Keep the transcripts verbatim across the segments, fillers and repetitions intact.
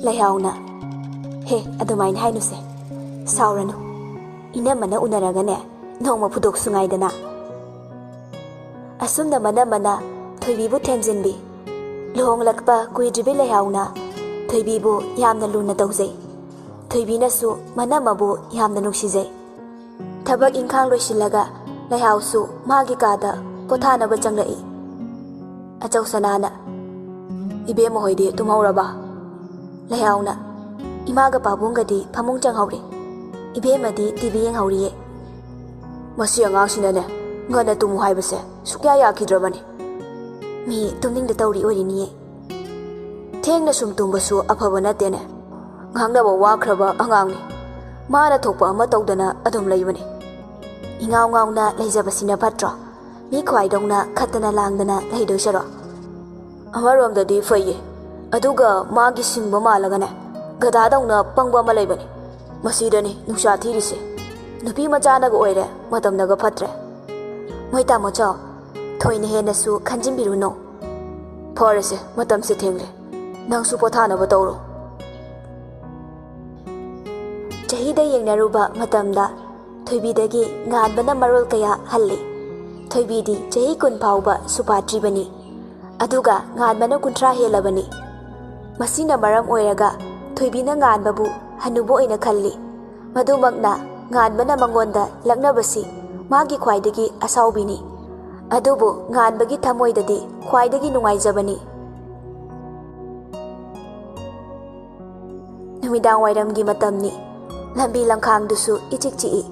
ꯂꯩꯍꯥꯎꯅ, "ꯍꯦ, ꯑꯗꯨꯃꯥꯏꯅ ꯍꯥꯏꯅꯨꯁꯦ, ꯁꯥꯎꯔꯅꯨ꯫ ꯏꯅꯝꯃꯅ ꯎꯅꯔꯒꯅꯦ, ꯅꯣꯡꯃ ꯐꯨꯗꯣꯛꯁꯨ ꯉꯥꯏꯗꯅ꯫" ꯑꯁꯨꯝꯅ ꯃꯅꯝꯃꯅ ꯊꯣꯏꯕꯤꯕꯨ ꯊꯦꯝꯖꯤꯟꯕꯤ꯫ ꯂꯨꯍꯣꯡꯂꯛꯄ ꯀꯨꯏꯗ꯭ꯔꯤꯕꯤ ꯂꯩꯍꯥꯎꯅ ꯊꯣꯏꯕꯤꯕꯨ ꯌꯥꯝꯅ ꯂꯨꯅ ꯇꯧꯖꯩ꯫ ꯊꯣꯏꯕꯤꯅꯁꯨ ꯃꯅꯝꯃꯕꯨ ꯌꯥꯝꯅ ꯅꯨꯡꯁꯤꯖꯩ꯫ ꯊꯕꯛ ꯏꯪꯈꯥꯡ ꯂꯣꯏꯁꯤꯜꯂꯒ ꯂꯩꯍꯥꯎꯁꯨ ꯃꯥꯒꯤ ꯀꯥꯗ ꯄꯣꯊꯥꯅꯕ ꯆꯪꯂꯛꯏ꯫ ꯑꯆꯧ ꯁꯅꯥꯅ, "ꯏꯕꯦꯝꯃ ꯍꯣꯏꯗꯤ ꯇꯨꯝꯍꯧꯔꯕ?" ꯂꯩꯍꯥꯎꯅ, "ꯏꯃꯥꯒ ꯄꯥꯕꯨꯡꯒꯗꯤ ꯐꯃꯨꯡ ꯆꯪꯍꯧꯔꯦ꯫ ꯏꯕꯦꯝꯃꯗꯤ ꯇꯤ ꯚꯤ ꯌꯦꯡꯍꯧꯔꯤꯌꯦ꯫" "ꯃꯁꯤ ꯑꯉꯥꯡꯁꯤꯅꯅꯦ, ꯉꯟꯅ ꯇꯨꯝꯃꯨ ꯍꯥꯏꯕꯁꯦ ꯁꯨꯛꯌꯥ ꯌꯥꯈꯤꯗ꯭ꯔꯕꯅꯤ꯫ ꯃꯤ ꯇꯨꯝꯅꯤꯡꯗ ꯇꯧꯔꯤ ꯑꯣꯏꯔꯤꯅꯤꯌꯦ꯫ ꯊꯦꯡꯅ ꯁꯨꯝ ꯇꯨꯝꯕꯁꯨ ꯑꯐꯕ ꯅꯠꯇꯦꯅꯦ꯫ ꯉꯥꯡꯅꯕ ꯋꯥꯈ꯭ꯔꯕ ꯑꯉꯥꯡꯅꯤ꯫ ꯃꯥꯅ ꯊꯣꯛꯄ ꯑꯃ ꯇꯧꯗꯅ ꯑꯗꯨꯝ ꯂꯩꯕꯅꯤ꯫ ꯏꯉꯥꯎ ꯉꯥꯎꯅ ꯂꯩꯖꯕꯁꯤꯅ ꯐꯠꯇ꯭ꯔꯣ? ꯃꯤ ꯈ꯭ꯋꯥꯏꯗꯧꯅ ꯈꯠꯇꯅ ꯂꯥꯡꯗꯅ ꯂꯩꯗꯣꯏ ꯁꯔꯨꯛ꯫ ꯑꯃꯔꯣꯝꯗꯗꯤ ꯐꯩꯌꯦ, ꯑꯗꯨꯒ ꯃꯥꯒꯤ ꯁꯤꯡꯕ ꯃꯥꯜꯂꯒꯅꯦ, ꯒꯙꯥꯗꯧꯅ ꯄꯪꯕ ꯑꯃ ꯂꯩꯕꯅꯤ꯫ ꯃꯁꯤꯗꯅꯤ ꯅꯨꯡꯁꯥ ꯊꯤꯔꯤꯁꯦ꯫ ꯅꯨꯄꯤ ꯃꯆꯥꯅꯒ ꯑꯣꯏꯔꯦ, ꯃꯇꯝꯅꯒ ꯐꯠꯇ꯭ꯔꯦ꯫ ꯃꯣꯏ ꯇꯥꯃꯣ ꯆꯥꯎ, ꯊꯣꯏꯅ ꯍꯦꯟꯅꯁꯨ ꯈꯟꯖꯤꯟꯕꯤꯔꯨꯅꯨ꯫ ꯐꯔꯦꯁꯦ, ꯃꯇꯝꯁꯦ ꯊꯦꯡꯂꯦ꯫ ꯅꯪꯁꯨ ꯄꯣꯊꯥꯅꯕ ꯇꯧꯔꯣ꯫" ꯆꯍꯤꯗ ꯌꯦꯡꯅꯔꯨꯕ ꯃꯇꯝꯗ ꯊꯣꯏꯕꯤꯗꯒꯤ ꯉꯥꯟꯕꯅ ꯃꯔꯣꯜ ꯀꯌꯥ ꯍꯜꯂꯤ꯫ ꯊꯣꯏꯕꯤꯗꯤ ꯆꯍꯤ ꯀꯨꯟ ꯐꯥꯎꯕ ꯁꯨꯄꯥꯇ꯭ꯔꯤꯕꯅꯤ꯫ ꯑꯗꯨꯒ ꯉꯥꯟꯕꯅ ꯀꯨꯟꯊ꯭ꯔꯥ ꯍꯦꯜꯂꯕꯅꯤ꯫ ꯃꯁꯤꯅ ꯃꯔꯝ ꯑꯣꯏꯔꯒ ꯊꯣꯏꯕꯤꯅ ꯉꯥꯟꯕꯕꯨ ꯍꯅꯨꯕ ꯑꯣꯏꯅ ꯈꯜꯂꯤ꯫ ꯃꯗꯨꯃꯛꯅ ꯉꯥꯟꯕꯅ ꯃꯉꯣꯟꯗ ꯂꯛꯅꯕꯁꯤ ꯃꯥꯒꯤ ꯈ꯭ꯋꯥꯏꯗꯒꯤ ꯑꯁꯥꯎꯕꯤꯅꯤ꯫ ꯑꯗꯨꯕꯨ ꯉꯥꯟꯕꯒꯤ ꯊꯃꯣꯏꯗꯗꯤ ꯈ꯭ꯋꯥꯏꯗꯒꯤ ꯅꯨꯡꯉꯥꯏꯖꯕꯅꯤ꯫ ꯅꯨꯃꯤꯗꯥꯡ ꯋꯥꯏꯔꯝꯒꯤ ꯃꯇꯝꯅꯤ꯫ ꯂꯝꯕꯤ ꯂꯝꯈꯥꯡꯗꯨꯁꯨ ꯏꯆꯤꯛ ꯆꯤꯛꯏ꯫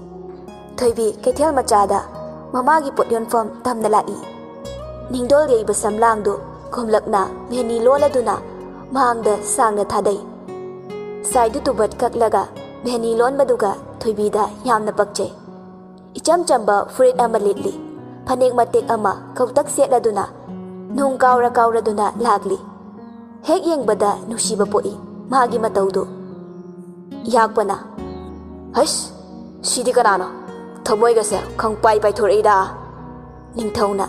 ꯊꯣꯏꯕꯤ ꯀꯩꯊꯦꯜ ꯃꯆꯥꯗ ꯃꯃꯥꯒꯤ ꯄꯣꯠ ꯌꯣꯟꯐꯝ ꯇꯝꯅ ꯂꯥꯛꯏ꯫ ꯅꯤꯡꯗꯣꯜ ꯌꯩꯕ ꯁꯝꯂꯥꯡꯗꯨ ꯈꯣꯝꯂꯛꯅ ꯚꯦꯅꯤ ꯂꯣꯜꯂꯗꯨꯅ ꯃꯥꯡꯗ ꯁꯥꯡꯅ ꯊꯥꯗꯩ꯫ ꯁꯥꯏꯗꯨ ꯇꯨꯕꯠ ꯀꯛꯂꯒ ꯚꯦꯅꯤ ꯂꯣꯟꯕꯗꯨꯒ ꯊꯣꯏꯕꯤꯗ ꯌꯥꯝꯅ ꯄꯛꯆꯩ꯫ ꯏꯆꯝ ꯆꯝꯕ ꯐꯨꯔꯤꯠ ꯑꯃ ꯂꯤꯠꯂꯤ꯫ ꯐꯅꯦꯛ ꯃꯇꯦꯛ ꯑꯃ ꯀꯧꯇꯛ ꯁꯦꯠꯂꯗꯨꯅ ꯅꯣꯡ ꯀꯥꯎꯔ ꯀꯥꯎꯔꯗꯨꯅ ꯂꯥꯛꯂꯤ꯫ ꯍꯦꯛ ꯌꯦꯡꯕꯗ ꯅꯨꯡꯁꯤꯕ ꯄꯣꯛꯏ ꯃꯥꯒꯤ ꯃꯇꯧꯗꯨ꯫ ꯌꯥꯛꯄꯅ, "ꯍꯩꯁ, ꯁꯤꯗꯤ ꯀꯅꯥꯅꯣ? ꯊꯃꯣꯏꯒꯁꯦ ꯈꯪꯄꯥꯏ ꯄꯥꯏꯊꯣꯔꯛꯏꯗ꯫" ꯅꯤꯡꯊꯧꯅ,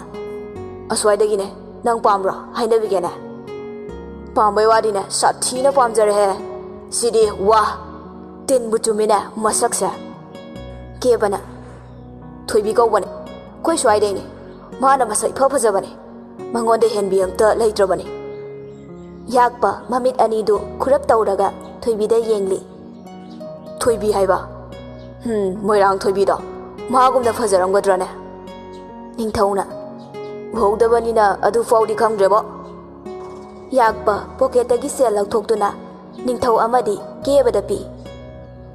"ꯑꯁ꯭ꯋꯥꯏꯗꯒꯤꯅꯦ, ꯅꯪ ꯄꯥꯝꯕ꯭ꯔꯣ? ꯍꯥꯏꯅꯕꯤꯒꯦꯅꯦ?" ꯄꯥꯝꯕꯩ ꯋꯥꯗꯤꯅꯦ, ꯁꯥꯊꯤꯅ ꯄꯥꯝꯖꯔꯦꯍꯦ꯫ ꯁꯤꯗꯤ ꯋꯥ, ꯇꯤꯟꯕꯨ ꯆꯨꯝꯃꯤꯅꯦ ꯃꯁꯛꯁꯦ꯫ ꯀꯦꯕꯅ, "ꯊꯣꯏꯕꯤ ꯀꯧꯕꯅꯦ, ꯑꯩꯈꯣꯏ ꯁ꯭ꯋꯥꯏꯗꯩꯅꯦ꯫ ꯃꯥꯅ ꯃꯁꯛ ꯏꯐ ꯐꯖꯕꯅꯦ, ꯃꯉꯣꯟꯗ ꯍꯦꯟꯕꯤ ꯑꯝꯇ ꯂꯩꯇ꯭ꯔꯕꯅꯦ꯫" ꯌꯥꯛꯄ ꯃꯃꯤꯠ ꯑꯅꯤꯗꯨ ꯈꯨꯔꯞ ꯇꯧꯔꯒ ꯊꯣꯏꯕꯤꯗ ꯌꯦꯡꯂꯤ꯫ "ꯊꯣꯏꯕꯤ ꯍꯥꯏꯕ? ꯍꯝ, ꯃꯣꯏꯔꯥꯡ ꯊꯣꯏꯕꯤꯗꯣ? ꯃꯥꯒꯨꯝꯅ ꯐꯖꯔꯝꯒꯗ꯭ꯔꯅꯦ?" ꯅꯤꯡꯊꯧꯅ, "ꯎꯍꯧꯗꯕꯅꯤꯅ ꯑꯗꯨ ꯐꯥꯎꯗꯤ ꯈꯪꯗ꯭ꯔꯦꯕꯣ꯫" ꯌꯥꯛꯄ ꯄꯣꯀꯦꯠꯇꯒꯤ ꯁꯦꯜ ꯂꯧꯊꯣꯛꯇꯨꯅ ꯅꯤꯡꯊꯧ ꯑꯃꯗꯤ ꯀꯦꯕꯗ ꯄꯤ꯫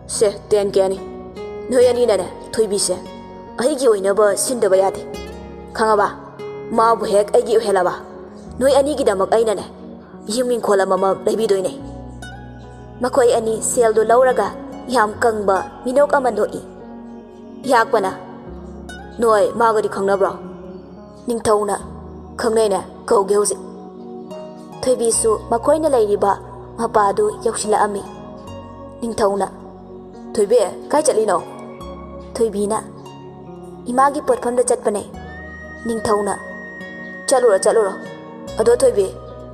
"ꯁꯦ, ꯇꯦꯟ ꯀꯦꯅꯤ꯫ ꯅꯣꯏ ꯑꯅꯤꯅꯅꯦ ꯊꯣꯏꯕꯤꯁꯦ ꯑꯩꯒꯤ ꯑꯣꯏꯅꯕ ꯁꯤꯟꯗꯕ ꯌꯥꯗꯦ꯫ ꯈꯪꯉꯕ? ꯃꯥꯕꯨ ꯍꯦꯛ ꯑꯩꯒꯤ ꯑꯣꯏꯍꯜꯂꯕ, ꯅꯣꯏ ꯑꯅꯤꯒꯤꯗꯃꯛ ꯑꯩꯅꯅꯦ ꯌꯨꯝ ꯏꯪꯈꯣꯜ ꯑꯃꯃꯝ ꯂꯩꯕꯤꯗꯣꯏꯅꯦ꯫" ꯃꯈꯣꯏ ꯑꯅꯤ ꯁꯦꯜꯗꯨ ꯂꯧꯔꯒ ꯌꯥꯝ ꯀꯪꯕ ꯃꯤꯅꯣꯛ ꯑꯃ ꯅꯣꯛꯏ꯫ ꯌꯥꯛꯄꯅ, "ꯅꯣꯏ ꯃꯥꯒꯗꯤ ꯈꯪꯅꯕ꯭ꯔꯣ?" ꯅꯤꯡꯊꯧꯅ, "ꯈꯪꯅꯩꯅꯦ, ꯀꯧꯒꯦ ꯍꯧꯖꯤꯛ꯫" ꯊꯣꯏꯕꯤꯁꯨ ꯃꯈꯣꯏꯅ ꯂꯩꯔꯤꯕ ꯃꯄꯥꯗꯨ ꯌꯧꯁꯤꯜꯂꯛꯑꯝꯃꯤ꯫ ꯅꯤꯡꯊꯧꯅ, "ꯊꯣꯏꯕꯤ, ꯀꯥꯏ ꯆꯠꯂꯤꯅꯣ?" ꯊꯣꯏꯕꯤꯅ, "ꯏꯃꯥꯒꯤ ꯄꯣꯠꯐꯝꯗ ꯆꯠꯄꯅꯦ꯫" ꯅꯤꯡꯊꯧꯅ, "ꯆꯠꯂꯨꯔꯣ, ꯆꯠꯂꯨꯔꯣ꯫ ꯑꯗꯣ ꯊꯣꯏꯕꯤ,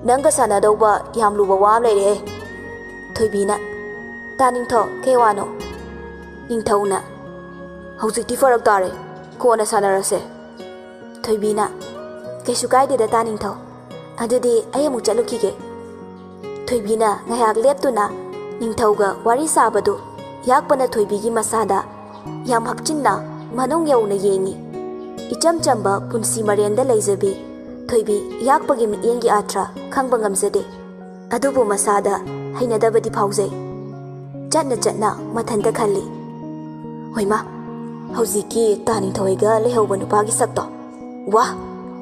ꯅꯪꯒ ꯁꯥꯟꯅꯗꯧꯕ ꯌꯥꯝ ꯂꯨꯕ ꯋꯥ ꯑꯃ ꯂꯩꯔꯦꯍꯦ꯫" ꯊꯣꯏꯕꯤꯅ, "ꯇꯥ ꯅꯤꯡꯊꯧ, ꯀꯩ ꯋꯥꯅꯣ?" ꯅꯤꯡꯊꯧꯅ, "ꯍꯧꯖꯤꯛꯇꯤ ꯐꯔꯛ ꯇꯥꯔꯦ, ꯀꯣꯟꯅ ꯁꯥꯟꯅꯔꯁꯦ꯫" ꯊꯣꯏꯕꯤꯅ, "ꯀꯩꯁꯨ ꯀꯥꯏꯗꯦꯗ ꯇꯥ ꯅꯤꯡꯊꯧ, ꯑꯗꯨꯗꯤ ꯑꯩ ꯑꯃꯨꯛ ꯆꯠꯂꯨꯈꯤꯒꯦ꯫" ꯊꯣꯏꯕꯤꯅ ꯉꯥꯏꯍꯥꯛ ꯂꯦꯞꯇꯨꯅ ꯅꯤꯡꯊꯧꯒ ꯋꯥꯔꯤ ꯁꯥꯕꯗꯨ ꯌꯥꯛꯄꯅ ꯊꯣꯏꯕꯤꯒꯤ ꯃꯁꯥꯗ ꯌꯥꯝ ꯍꯛꯆꯤꯟꯅ ꯃꯅꯨꯡ ꯌꯧꯅ ꯌꯦꯡꯉꯤ꯫ ꯏꯆꯝ ꯆꯝꯕ ꯄꯨꯟꯁꯤ ꯃꯔꯦꯟꯗ ꯂꯩꯖꯕꯤ ꯊꯣꯏꯕꯤ ꯌꯥꯛꯄꯒꯤ ꯃꯤꯠꯌꯦꯡꯒꯤ ꯑꯥꯊ꯭ꯔ ꯈꯪꯕ ꯉꯝꯖꯗꯦ꯫ ꯑꯗꯨꯕꯨ ꯃꯁꯥꯗ ꯍꯩꯅꯗꯕꯗꯤ ꯐꯥꯎꯖꯩ꯫ ꯆꯠꯅ ꯆꯠꯅ ꯃꯊꯟꯇ ꯈꯜꯂꯤ, "ꯍꯣꯏꯃꯥ, ꯍꯧꯖꯤꯛꯀꯤ ꯇꯥ ꯅꯤꯡꯊꯧꯒ ꯂꯩꯍꯧꯕ ꯅꯨꯄꯥꯒꯤ ꯁꯛꯇꯣ꯫ ꯋꯥ,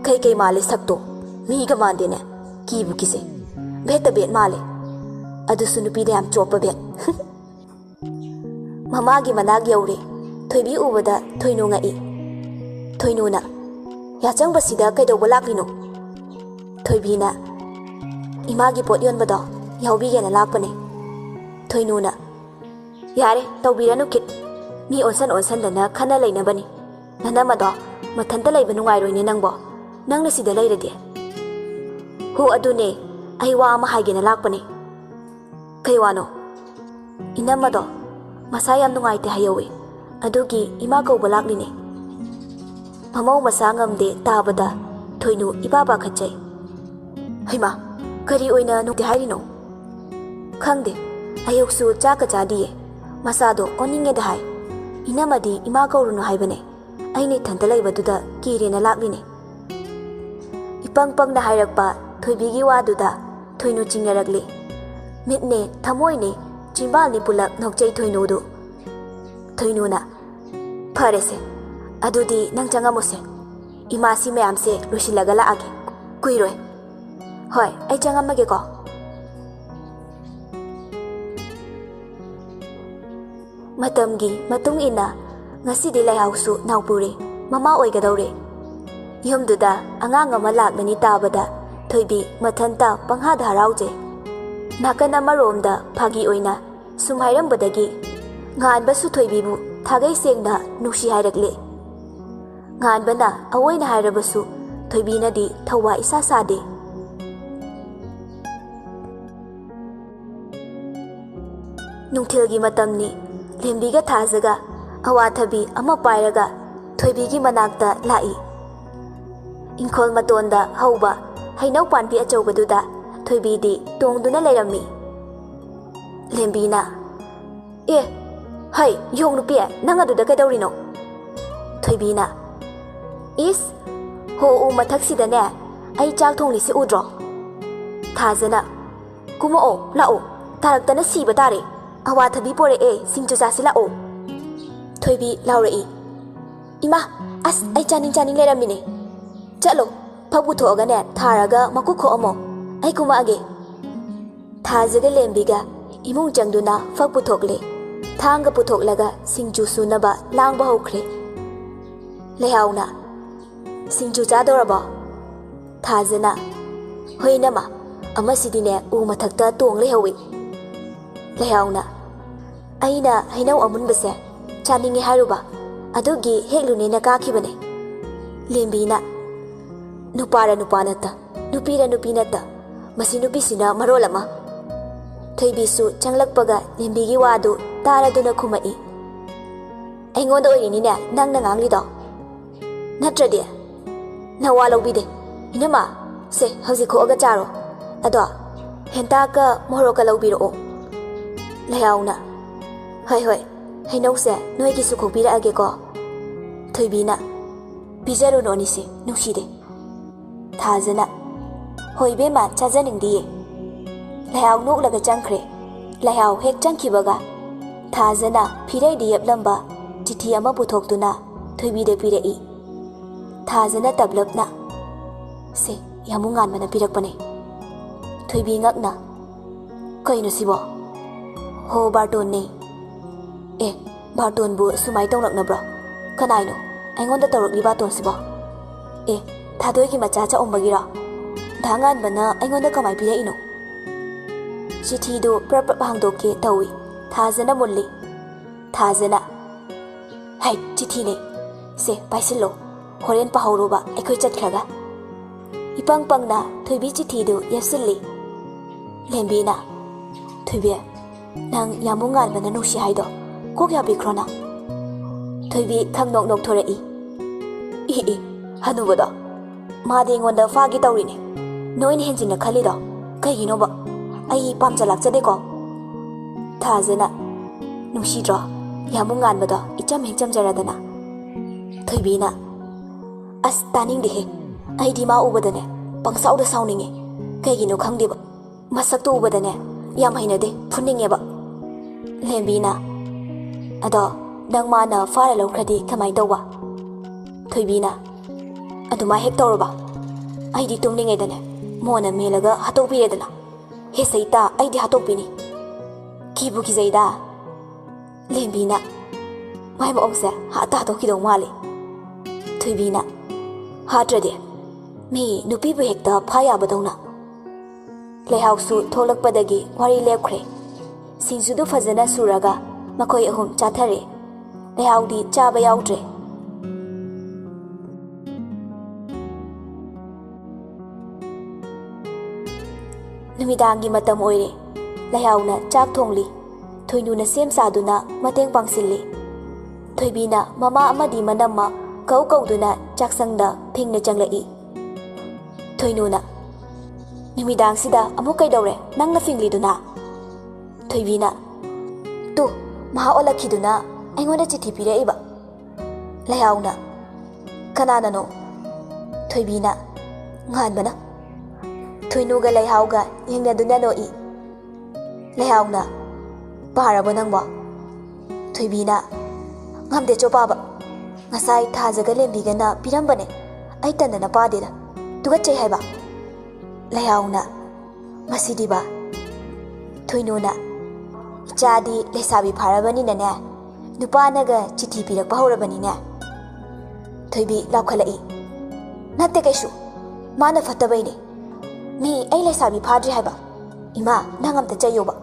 ꯀꯩ ꯀꯩ ꯃꯥꯜꯂꯦ ꯁꯛꯇꯣ꯫ ꯃꯤꯒ ꯃꯥꯟꯗꯦꯅꯦ꯫ ꯀꯤꯕꯨ ꯀꯤꯖꯩ꯫ ꯚꯦꯠꯇ ꯚꯦꯠ ꯃꯥꯜꯂꯦ꯫ ꯑꯗꯨꯁꯨ ꯅꯨꯄꯤꯗ ꯌꯥꯝ ꯆꯣꯞꯄ ꯚꯦꯠ꯫" ꯃꯃꯥꯒꯤ ꯃꯅꯥꯛ ꯌꯧꯔꯦ꯫ ꯊꯣꯏꯕꯤ ꯎꯕꯗ ꯊꯣꯏꯅꯨ ꯉꯛꯏ꯫ ꯊꯣꯏꯅꯨꯅ, "ꯌꯥꯆꯪꯕꯁꯤꯗ ꯀꯩꯗꯧꯕ ꯂꯥꯛꯂꯤꯅꯣ?" ꯊꯣꯏꯕꯤꯅ, "ꯏꯃꯥꯒꯤ ꯄꯣꯠ ꯌꯣꯟꯕꯗꯣ ꯌꯥꯎꯕꯤꯒꯦꯅ ꯂꯥꯛꯄꯅꯦ꯫" ꯊꯣꯏꯅꯨꯅ, "ꯌꯥꯔꯦ, ꯇꯧꯕꯤꯔꯅꯨ ꯈꯤꯠ꯫ ꯃꯤ ꯑꯣꯟꯁꯟ ꯑꯣꯟꯁꯟꯗꯅ ꯈꯟꯅ ꯂꯩꯅꯕꯅꯤ꯫ ꯅꯅꯝꯃꯗꯣ ꯃꯊꯟꯇ ꯂꯩꯕ ꯅꯨꯡꯉꯥꯏꯔꯣꯏꯅꯦ ꯅꯪꯕꯣ, ꯅꯪꯅ ꯁꯤꯗ ꯂꯩꯔꯗꯤ꯫" "ꯍꯣ ꯑꯗꯨꯅꯦ, ꯑꯩ ꯋꯥ ꯑꯃ ꯍꯥꯏꯒꯦꯅ ꯂꯥꯛꯄꯅꯦ꯫ ꯀꯩ ꯋꯥꯅꯣ? ꯏꯅꯝꯃꯗꯣ ꯃꯁꯥ ꯌꯥꯝ ꯅꯨꯡꯉꯥꯏꯇꯦ ꯍꯥꯏꯍꯧꯋꯤ꯫ ꯑꯗꯨꯒꯤ ꯏꯃꯥ ꯀꯧꯕ ꯂꯥꯛꯂꯤꯅꯦ꯫ ꯃꯃꯧ ꯃꯁꯥ ꯉꯝꯗꯦ ꯇꯥꯕꯗ ꯊꯣꯏꯅꯨ ꯏꯄꯥ ꯄꯥꯈꯠꯆꯩ꯫ ꯍꯩꯃꯥ, ꯀꯔꯤ ꯑꯣꯏꯅ ꯅꯨꯡꯇꯤ ꯍꯥꯏꯔꯤꯅꯣ? ꯈꯪꯗꯦ, ꯑꯌꯨꯛꯁꯨ ꯆꯥꯛꯀ ꯆꯥꯗꯤꯌꯦ꯫ ꯃꯁꯥꯗꯣ ꯑꯣꯟꯅꯤꯡꯉꯦꯗ ꯍꯥꯏ꯫ ꯏꯅꯝꯃꯗꯤ ꯏꯃꯥ ꯀꯧꯔꯨꯅꯨ ꯍꯥꯏꯕꯅꯦ꯫ ꯑꯩꯅ ꯏꯊꯟꯇ ꯂꯩꯕꯗꯨꯗ ꯀꯤꯔꯦꯅ ꯂꯥꯛꯂꯤꯅꯦ꯫ ꯏꯄꯪ ꯄꯪꯅ ꯍꯥꯏꯔꯛꯄ ꯊꯣꯏꯕꯤꯒꯤ ꯋꯥꯗꯨꯗ ꯊꯣꯏꯅꯨ ꯆꯤꯡꯅꯔꯛꯂꯤ꯫ ꯃꯤꯠꯅꯦ, ꯊꯃꯣꯏꯅꯦ, ꯆꯤꯝꯕꯥꯜꯅꯤ ꯄꯨꯂꯞ ꯅꯣꯛꯆꯩ ꯊꯣꯏꯅꯨꯗꯨ꯫ ꯊꯣꯏꯅꯨꯅ, "ꯐꯔꯦꯁꯦ, ꯑꯗꯨꯗꯤ ꯅꯪ ꯆꯪꯉꯝꯃꯨꯁꯦ꯫ ꯏꯃꯥꯁꯤ ꯃꯌꯥꯝꯁꯦ ꯂꯣꯏꯁꯤꯜꯂꯒ ꯂꯥꯛꯑꯒꯦ꯫ ꯀꯨꯏꯔꯣꯏ꯫ ꯍꯣꯏ, ꯑꯩ ꯆꯪꯉꯝꯃꯒꯦꯀꯣ꯫" ꯃꯇꯝꯒꯤ ꯃꯇꯨꯡ ꯏꯟꯅ ꯉꯁꯤꯗꯤ ꯂꯩꯍꯥꯎꯁꯨ ꯅꯥꯎꯄꯨꯔꯦ, ꯃꯃꯥ ꯑꯣꯏꯒꯗꯧꯔꯦ꯫ ꯌꯨꯝꯗꯨꯗ ꯑꯉꯥꯡ ꯑꯃ ꯂꯥꯛꯂꯅꯤ ꯇꯥꯕꯗ ꯊꯣꯏꯕꯤ ꯃꯊꯟꯇ ꯄꯪꯍꯥꯗ ꯍꯔꯥꯎꯖꯩ꯫ ꯅꯥꯀꯟ ꯑꯃꯔꯣꯝꯗ ꯐꯥꯒꯤ ꯑꯣꯏꯅ ꯁꯨꯝ ꯍꯥꯏꯔꯝꯕꯗꯒꯤ ꯉꯥꯟꯕꯁꯨ ꯊꯣꯏꯕꯤꯕꯨ ꯊꯥꯒꯩ ꯁꯦꯡꯅ ꯅꯨꯡꯁꯤ ꯍꯥꯏꯔꯛꯂꯦ꯫ ꯉꯥꯟꯕꯅ ꯑꯑꯣꯏꯅ ꯍꯥꯏꯔꯕꯁꯨ ꯊꯣꯏꯕꯤꯅꯗꯤ ꯊꯧꯋꯥ ꯏꯁꯥ ꯁꯥꯗꯦ꯫ ꯅꯨꯡꯊꯤꯜꯒꯤ ꯃꯇꯝꯅꯤ꯫ ꯂꯦꯝꯕꯤꯒ ꯊꯥꯖꯒ ꯑꯋꯥꯊꯕꯤ ꯑꯃ ꯄꯥꯏꯔꯒ ꯊꯣꯏꯕꯤꯒꯤ ꯃꯅꯥꯛꯇ ꯂꯥꯛꯏ꯫ ꯏꯪꯈꯣꯜ ꯃꯇꯣꯟꯗ ꯍꯧꯕ ꯍꯩꯅꯧ ꯄꯥꯟꯕꯤ ꯑꯆꯧꯕꯗꯨꯗ ꯊꯣꯏꯕꯤꯗꯤ ꯇꯣꯡꯗꯨꯅ ꯂꯩꯔꯝꯃꯤ꯫ ꯂꯦꯝꯕꯤꯅ, "ꯑꯦ, ꯍꯩ, ꯌꯣꯡ ꯅꯨꯄꯤ, ꯅꯪ ꯑꯗꯨꯗ ꯀꯩꯗꯧꯔꯤꯅꯣ?" ꯊꯣꯏꯕꯤꯅ, "ꯏꯁ, ꯍꯣ, ꯎ ꯃꯊꯛꯁꯤꯗꯅꯦ, ꯑꯩ ꯆꯥꯛ ꯊꯣꯡꯂꯤꯁꯤ ꯎꯗ꯭ꯔꯣ?" ꯊꯥꯖꯅ, "ꯀꯨꯝꯃꯛꯑꯣ, ꯂꯥꯛꯑꯣ, ꯇꯥꯔꯛꯇꯅ ꯁꯤꯕ ꯇꯥꯔꯦ꯫ ꯑꯋꯥꯊꯕꯤ ꯄꯣꯔꯛꯑꯦ, ꯁꯤꯡꯖꯨ ꯆꯥꯁꯤ ꯂꯥꯛꯑꯣ꯫" ꯊꯣꯏꯕꯤ ꯂꯥꯎꯔꯛꯏ, "ꯏꯃꯥ, ꯑꯁ, ꯑꯩ ꯆꯥꯅꯤꯡ ꯆꯥꯅꯤꯡ ꯂꯩꯔꯝꯃꯤꯅꯦ꯫ ꯆꯠꯂꯣ, ꯐꯛ ꯄꯨꯊꯣꯛꯑꯒꯅꯦ, ꯊꯥꯔꯒ ꯃꯀꯨ ꯈꯣꯛꯑꯝꯃꯣ꯫ ꯑꯩ ꯀꯨꯝꯃꯛꯑꯒꯦ꯫" ꯊꯥꯖꯒ ꯂꯦꯝꯕꯤꯒ ꯏꯃꯨꯡ ꯆꯪꯗꯨꯅ ꯐꯛ ꯄꯨꯊꯣꯛꯂꯦ꯫ ꯊꯥꯡꯒ ꯄꯨꯊꯣꯛꯂꯒ ꯁꯤꯡꯖꯨ ꯁꯨꯅꯕ ꯂꯥꯡꯕ ꯍꯧꯈ꯭ꯔꯦ꯫ ꯂꯩꯍꯥꯎꯅ, "ꯁꯤꯡꯖꯨ ꯆꯥꯗꯧꯔꯕꯣ?" ꯊꯥꯖꯅ, "ꯍꯣꯏ ꯏꯅꯝꯃ, ꯑꯃꯁꯤꯗꯤꯅꯦ ꯎ ꯃꯊꯛꯇ ꯇꯣꯡ ꯂꯩꯍꯧꯋꯤ꯫" ꯂꯩꯍꯥꯎꯅ, "ꯑꯩꯅ ꯍꯩꯅꯧ ꯑꯃꯨꯟꯕꯁꯦ ꯆꯥꯅꯤꯡꯉꯦ ꯍꯥꯏꯔꯨꯕ, ꯑꯗꯨꯒꯤ ꯍꯦꯛꯂꯨꯅꯦꯅ ꯀꯥꯈꯤꯕꯅꯦ꯫" ꯂꯦꯝꯕꯤꯅ, "ꯅꯨꯄꯥꯔ ꯅꯨꯄꯥ ꯅꯠꯇ, ꯅꯨꯄꯤꯔ ꯅꯨꯄꯤ ꯅꯠꯇ, ꯃꯁꯤ ꯅꯨꯄꯤꯁꯤꯅ ꯃꯔꯣꯜ ꯑꯃ꯫ ꯊꯣꯏꯕꯤꯁꯨ ꯆꯪꯂꯛꯄꯒ ꯂꯦꯝꯕꯤꯒꯤ ꯋꯥꯗꯨ ꯇꯥꯔꯗꯨꯅ ꯈꯨꯝꯃꯛꯏ꯫ "ꯑꯩꯉꯣꯟꯗ ꯑꯣꯏꯔꯤꯅꯤꯅꯦ ꯅꯪꯅ ꯉꯥꯡꯂꯤꯗꯣ? ꯅꯠꯇ꯭ꯔꯗꯤ?" "ꯅꯋꯥ ꯂꯧꯕꯤꯗꯦ꯫ ꯏꯅꯝꯃ, ꯁꯦ, ꯍꯧꯖꯤꯛ ꯈꯣꯛꯑꯒ ꯆꯥꯔꯣ꯫ ꯑꯗꯣ ꯍꯦꯟꯇꯥꯛꯀ ꯃꯣꯔꯣꯛꯀ ꯂꯧꯕꯤꯔꯛꯑꯣ꯫" ꯂꯩꯍꯥꯎꯅ, "ꯍꯣꯏ, ꯍꯣꯏ, ꯍꯩꯅꯧꯁꯦ ꯅꯣꯏꯒꯤꯁꯨ ꯈꯣꯛꯄꯤꯔꯛꯑꯒꯦꯀꯣ꯫" ꯊꯣꯏꯕꯤꯅ, "ꯄꯤꯖꯔꯨꯅꯨ ꯑꯅꯤꯁꯦ, ꯅꯨꯡꯁꯤꯗꯦ꯫" ꯊꯥꯖꯅ, "ꯍꯣꯏ ꯏꯕꯦꯝꯃ, ꯆꯥꯖꯅꯤꯡꯗꯤꯌꯦ꯫" ꯂꯩꯍꯥꯎ ꯅꯣꯛꯂꯒ ꯆꯪꯈ꯭ꯔꯦ꯫ ꯂꯩꯍꯥꯎ ꯍꯦꯛ ꯆꯪꯈꯤꯕꯒ ꯊꯥꯖꯅ ꯐꯤꯔꯩꯗ ꯌꯦꯞꯂꯝꯕ ꯆꯤꯊꯤ ꯑꯃ ꯄꯨꯊꯣꯛꯇꯨꯅ ꯊꯣꯏꯕꯤꯗ ꯄꯤꯔꯛꯏ꯫ ꯊꯥꯖꯅ ꯇꯞꯂꯞꯅ, "ꯁꯦ, ꯌꯥꯝꯕꯨꯡ ꯉꯥꯟꯕꯅ ꯄꯤꯔꯛꯄꯅꯦ꯫" ꯊꯣꯏꯕꯤ ꯉꯛꯅ, "ꯀꯩꯅꯣ ꯁꯤꯕꯣ?" "ꯍꯣ, ꯕꯥꯔꯇꯣꯟꯅꯦ꯫" "ꯑꯦ, ꯕꯥꯔꯇꯣꯟꯕꯨ ꯁꯨꯃꯥꯏ ꯇꯧꯔꯛꯅꯕ꯭ꯔꯣ? ꯀꯅꯥꯏꯅꯣ ꯑꯩꯉꯣꯟꯗ ꯇꯧꯔꯛꯂꯤ ꯕꯥꯔꯇꯣꯟꯁꯤꯕꯣ? ꯑꯦ, ꯊꯥꯗꯣꯏꯒꯤ ꯃꯆꯥ ꯆꯥꯛꯎꯝꯕꯒꯤꯔꯣ? ꯙꯥ ꯉꯥꯟꯕꯅ ꯑꯩꯉꯣꯟꯗ ꯀꯃꯥꯏ ꯄꯤꯔꯛꯏꯅꯣ?" ꯆꯤꯊꯤꯗꯨ ꯄ꯭ꯔꯞ ꯄ꯭ꯔꯞ ꯍꯥꯡꯗꯣꯛꯀꯦ ꯇꯧꯏ꯫ ꯊꯥꯖꯅ ꯃꯨꯜꯂꯤ꯫ ꯊꯥꯖꯅ, "ꯍꯩ, ꯆꯤꯊꯤꯅꯦ꯫ ꯁꯦ, ꯄꯥꯏꯁꯤꯜꯂꯣ꯫ ꯍꯣꯔꯦꯟ ꯄꯥꯍꯧꯔꯣꯕ ꯑꯩꯈꯣꯏ ꯆꯠꯈ꯭ꯔꯒ꯫" ꯏꯄꯪ ꯄꯪꯅ ꯊꯣꯏꯕꯤ ꯆꯤꯊꯤꯗꯨ ꯌꯦꯞꯁꯤꯜꯂꯤ꯫ ꯂꯦꯝꯕꯤꯅ, "ꯊꯣꯏꯕꯤ, ꯅꯪ ꯌꯥꯝꯕꯨꯡ ꯉꯥꯟꯕꯅ ꯅꯨꯡꯁꯤ ꯍꯥꯏꯗꯣ ꯀꯣꯛ ꯌꯥꯕꯤꯈ꯭ꯔꯣ ꯅꯪ꯫" ꯊꯣꯏꯕꯤ ꯈꯪꯅꯣꯛ ꯅꯣꯛꯊꯣꯔꯛꯏ꯫ "ꯏ ꯏ, ꯍꯅꯨꯕꯗꯣ, ꯃꯥꯗꯤ ꯑꯩꯉꯣꯟꯗ ꯐꯥꯒꯦ ꯇꯧꯔꯤꯅꯦ꯫ ꯅꯣꯏꯅ ꯍꯦꯟꯖꯤꯟꯅ ꯈꯜꯂꯤꯗꯣ ꯀꯩꯒꯤꯅꯣꯕ? ꯑꯩ ꯄꯥꯝꯖ ꯂꯥꯛꯆꯗꯦꯀꯣ꯫" ꯊꯥꯖꯅ, "ꯅꯨꯡꯁꯤꯗ꯭ꯔꯣ ꯌꯥꯝꯕꯨꯡ ꯉꯥꯟꯕꯗꯣ, ꯏꯆꯝ ꯍꯦꯛ ꯆꯝꯖꯔꯗꯅ?" ꯊꯣꯏꯕꯤꯅ, "ꯑꯁ, ꯇꯥꯅꯤꯡꯗꯦꯍꯦ꯫ ꯑꯩꯗꯤ ꯃꯥ ꯎꯕꯗꯅꯦ ꯄꯪꯁꯥꯎꯗ ꯁꯥꯎꯅꯤꯡꯉꯦ꯫ ꯀꯩꯒꯤꯅꯣ ꯈꯪꯗꯦꯕ꯫ ꯃꯁꯛꯇꯣ ꯎꯕꯗꯅꯦ ꯌꯥꯝ ꯍꯩꯅꯗꯦ, ꯐꯨꯅꯤꯡꯉꯦꯕ꯫" ꯂꯦꯝꯕꯤꯅ, "ꯑꯗꯣ ꯅꯪ ꯃꯥꯅ ꯐꯥꯔ ꯂꯧꯈ꯭ꯔꯗꯤ ꯀꯃꯥꯏ ꯇꯧꯕ?" ꯊꯣꯏꯕꯤꯅ, "ꯑꯗꯨꯃꯥꯏ ꯍꯦꯛ ꯇꯧꯔꯕ, ꯑꯩꯗꯤ ꯇꯨꯝꯂꯤꯉꯩꯗꯅꯦ ꯃꯣꯟꯅ ꯃꯦꯜꯂꯒ ꯍꯥꯠꯇꯣꯛꯄꯤꯔꯦꯗꯅ꯫ ꯍꯦ ꯁꯩꯇꯥ, ꯑꯩꯗꯤ ꯍꯥꯠꯇꯣꯛꯄꯤꯅꯤ꯫ ꯀꯤꯕꯨ ꯀꯤꯖꯩꯗ꯫" ꯂꯦꯝꯕꯤꯅ, "ꯃꯥꯏ ꯃꯑꯣꯡꯁꯦ ꯍꯥꯠꯇ ꯍꯥꯠꯇꯣꯛꯈꯤꯗꯧ ꯃꯥꯜꯂꯤ꯫" ꯊꯣꯏꯕꯤꯅ, "ꯍꯥꯠꯇ꯭ꯔꯗꯤ? ꯃꯤ ꯅꯨꯄꯤꯕꯨ ꯍꯦꯛꯇ ꯐꯥ ꯌꯥꯕꯗꯧꯅ꯫" ꯂꯩꯍꯥꯎꯁꯨ ꯊꯣꯛꯂꯛꯄꯗꯒꯤ ꯋꯥꯔꯤ ꯂꯦꯞꯈ꯭ꯔꯦ꯫ ꯁꯤꯡꯖꯨꯗꯨ ꯐꯖꯅ ꯁꯨꯔꯒ ꯃꯈꯣꯏ ꯑꯍꯨꯝ ꯆꯥꯊꯔꯦ꯫ ꯂꯩꯍꯥꯎꯗꯤ ꯆꯥꯕ ꯌꯥꯎꯗ꯭ꯔꯦ꯫ ꯅꯨꯃꯤꯗꯥꯡꯒꯤ ꯃꯇꯝ ꯑꯣꯏꯔꯦ꯫ ꯂꯩꯍꯥꯎꯅ ꯆꯥꯛ ꯊꯣꯡꯂꯤ꯫ ꯊꯣꯏꯅꯨꯅ ꯁꯦꯝ ꯁꯥꯗꯨꯅ ꯃꯇꯦꯡ ꯄꯥꯡꯁꯤꯜꯂꯤ꯫ ꯊꯣꯏꯕꯤꯅ ꯃꯃꯥ ꯑꯃꯗꯤ ꯃꯅꯝꯃ ꯀꯧ ꯀꯧꯗꯨꯅ ꯆꯥꯛꯁꯪꯗ ꯐꯤꯡꯅ ꯆꯪꯂꯛꯏ꯫ ꯊꯣꯏꯅꯨꯅ, "ꯅꯨꯃꯤꯗꯥꯡꯁꯤꯗ ꯑꯃꯨꯛ ꯀꯩꯗꯧꯔꯦ ꯅꯪꯅ ꯐꯤꯡꯂꯤꯗꯨꯅ?" ꯊꯣꯏꯕꯤꯅ, "ꯇꯨ, ꯃꯍꯥꯛ ꯑꯣꯜꯂꯛꯈꯤꯗꯨꯅ ꯑꯩꯉꯣꯟꯗ ꯆꯤꯊꯤ ꯄꯤꯔꯛꯏꯕ꯫" ꯂꯩꯍꯥꯎꯅ, "ꯀꯅꯥꯅꯅꯣ?" ꯊꯣꯏꯕꯤꯅ, "ꯉꯥꯟꯕꯅ꯫" ꯊꯣꯏꯅꯨꯒ ꯂꯩꯍꯥꯎꯒ ꯌꯦꯡꯅꯗꯨꯅ ꯅꯣꯛꯏ꯫ ꯂꯩꯍꯥꯎꯅ, "ꯄꯥꯔꯕꯣ ꯅꯪꯕꯣ?" ꯊꯣꯏꯕꯤꯅ, "ꯉꯝꯗꯦ ꯆꯣ ꯄꯥꯕ꯫ ꯉꯁꯥꯏ ꯊꯥꯖꯒ ꯂꯦꯝꯕꯤꯒꯅ ꯄꯤꯔꯝꯕꯅꯦ꯫ ꯑꯩ ꯇꯟꯗꯅ ꯄꯥꯗꯦꯗ꯫ ꯇꯨꯀꯠꯆꯩ ꯍꯥꯏꯕ꯫" ꯂꯩꯍꯥꯎꯅ, "ꯃꯁꯤꯗꯤꯕ꯫" ꯊꯣꯏꯅꯨꯅ, "ꯏꯆꯥꯗꯤ ꯂꯩꯁꯥꯕꯤ ꯐꯥꯔꯕꯅꯤꯅꯅꯦ, ꯅꯨꯄꯥꯅꯒ ꯆꯤꯊꯤ ꯄꯤꯔꯛꯄ ꯍꯧꯔꯕꯅꯤꯅꯦ꯫" ꯊꯣꯏꯕꯤ ꯂꯥꯎꯈꯠꯂꯛꯏ꯫ "ꯅꯠꯇꯦ ꯀꯩꯁꯨ, ꯃꯥꯅ ꯐꯠꯇꯕꯩꯅꯦ꯫ ꯃꯤ ꯑꯩ ꯂꯩꯁꯥꯕꯤ ꯐꯥꯗ꯭ꯔꯤ ꯍꯥꯏꯕ꯫ ꯏꯃꯥ, ꯅꯪ ꯑꯝꯇ ꯆꯩꯌꯣꯕ꯫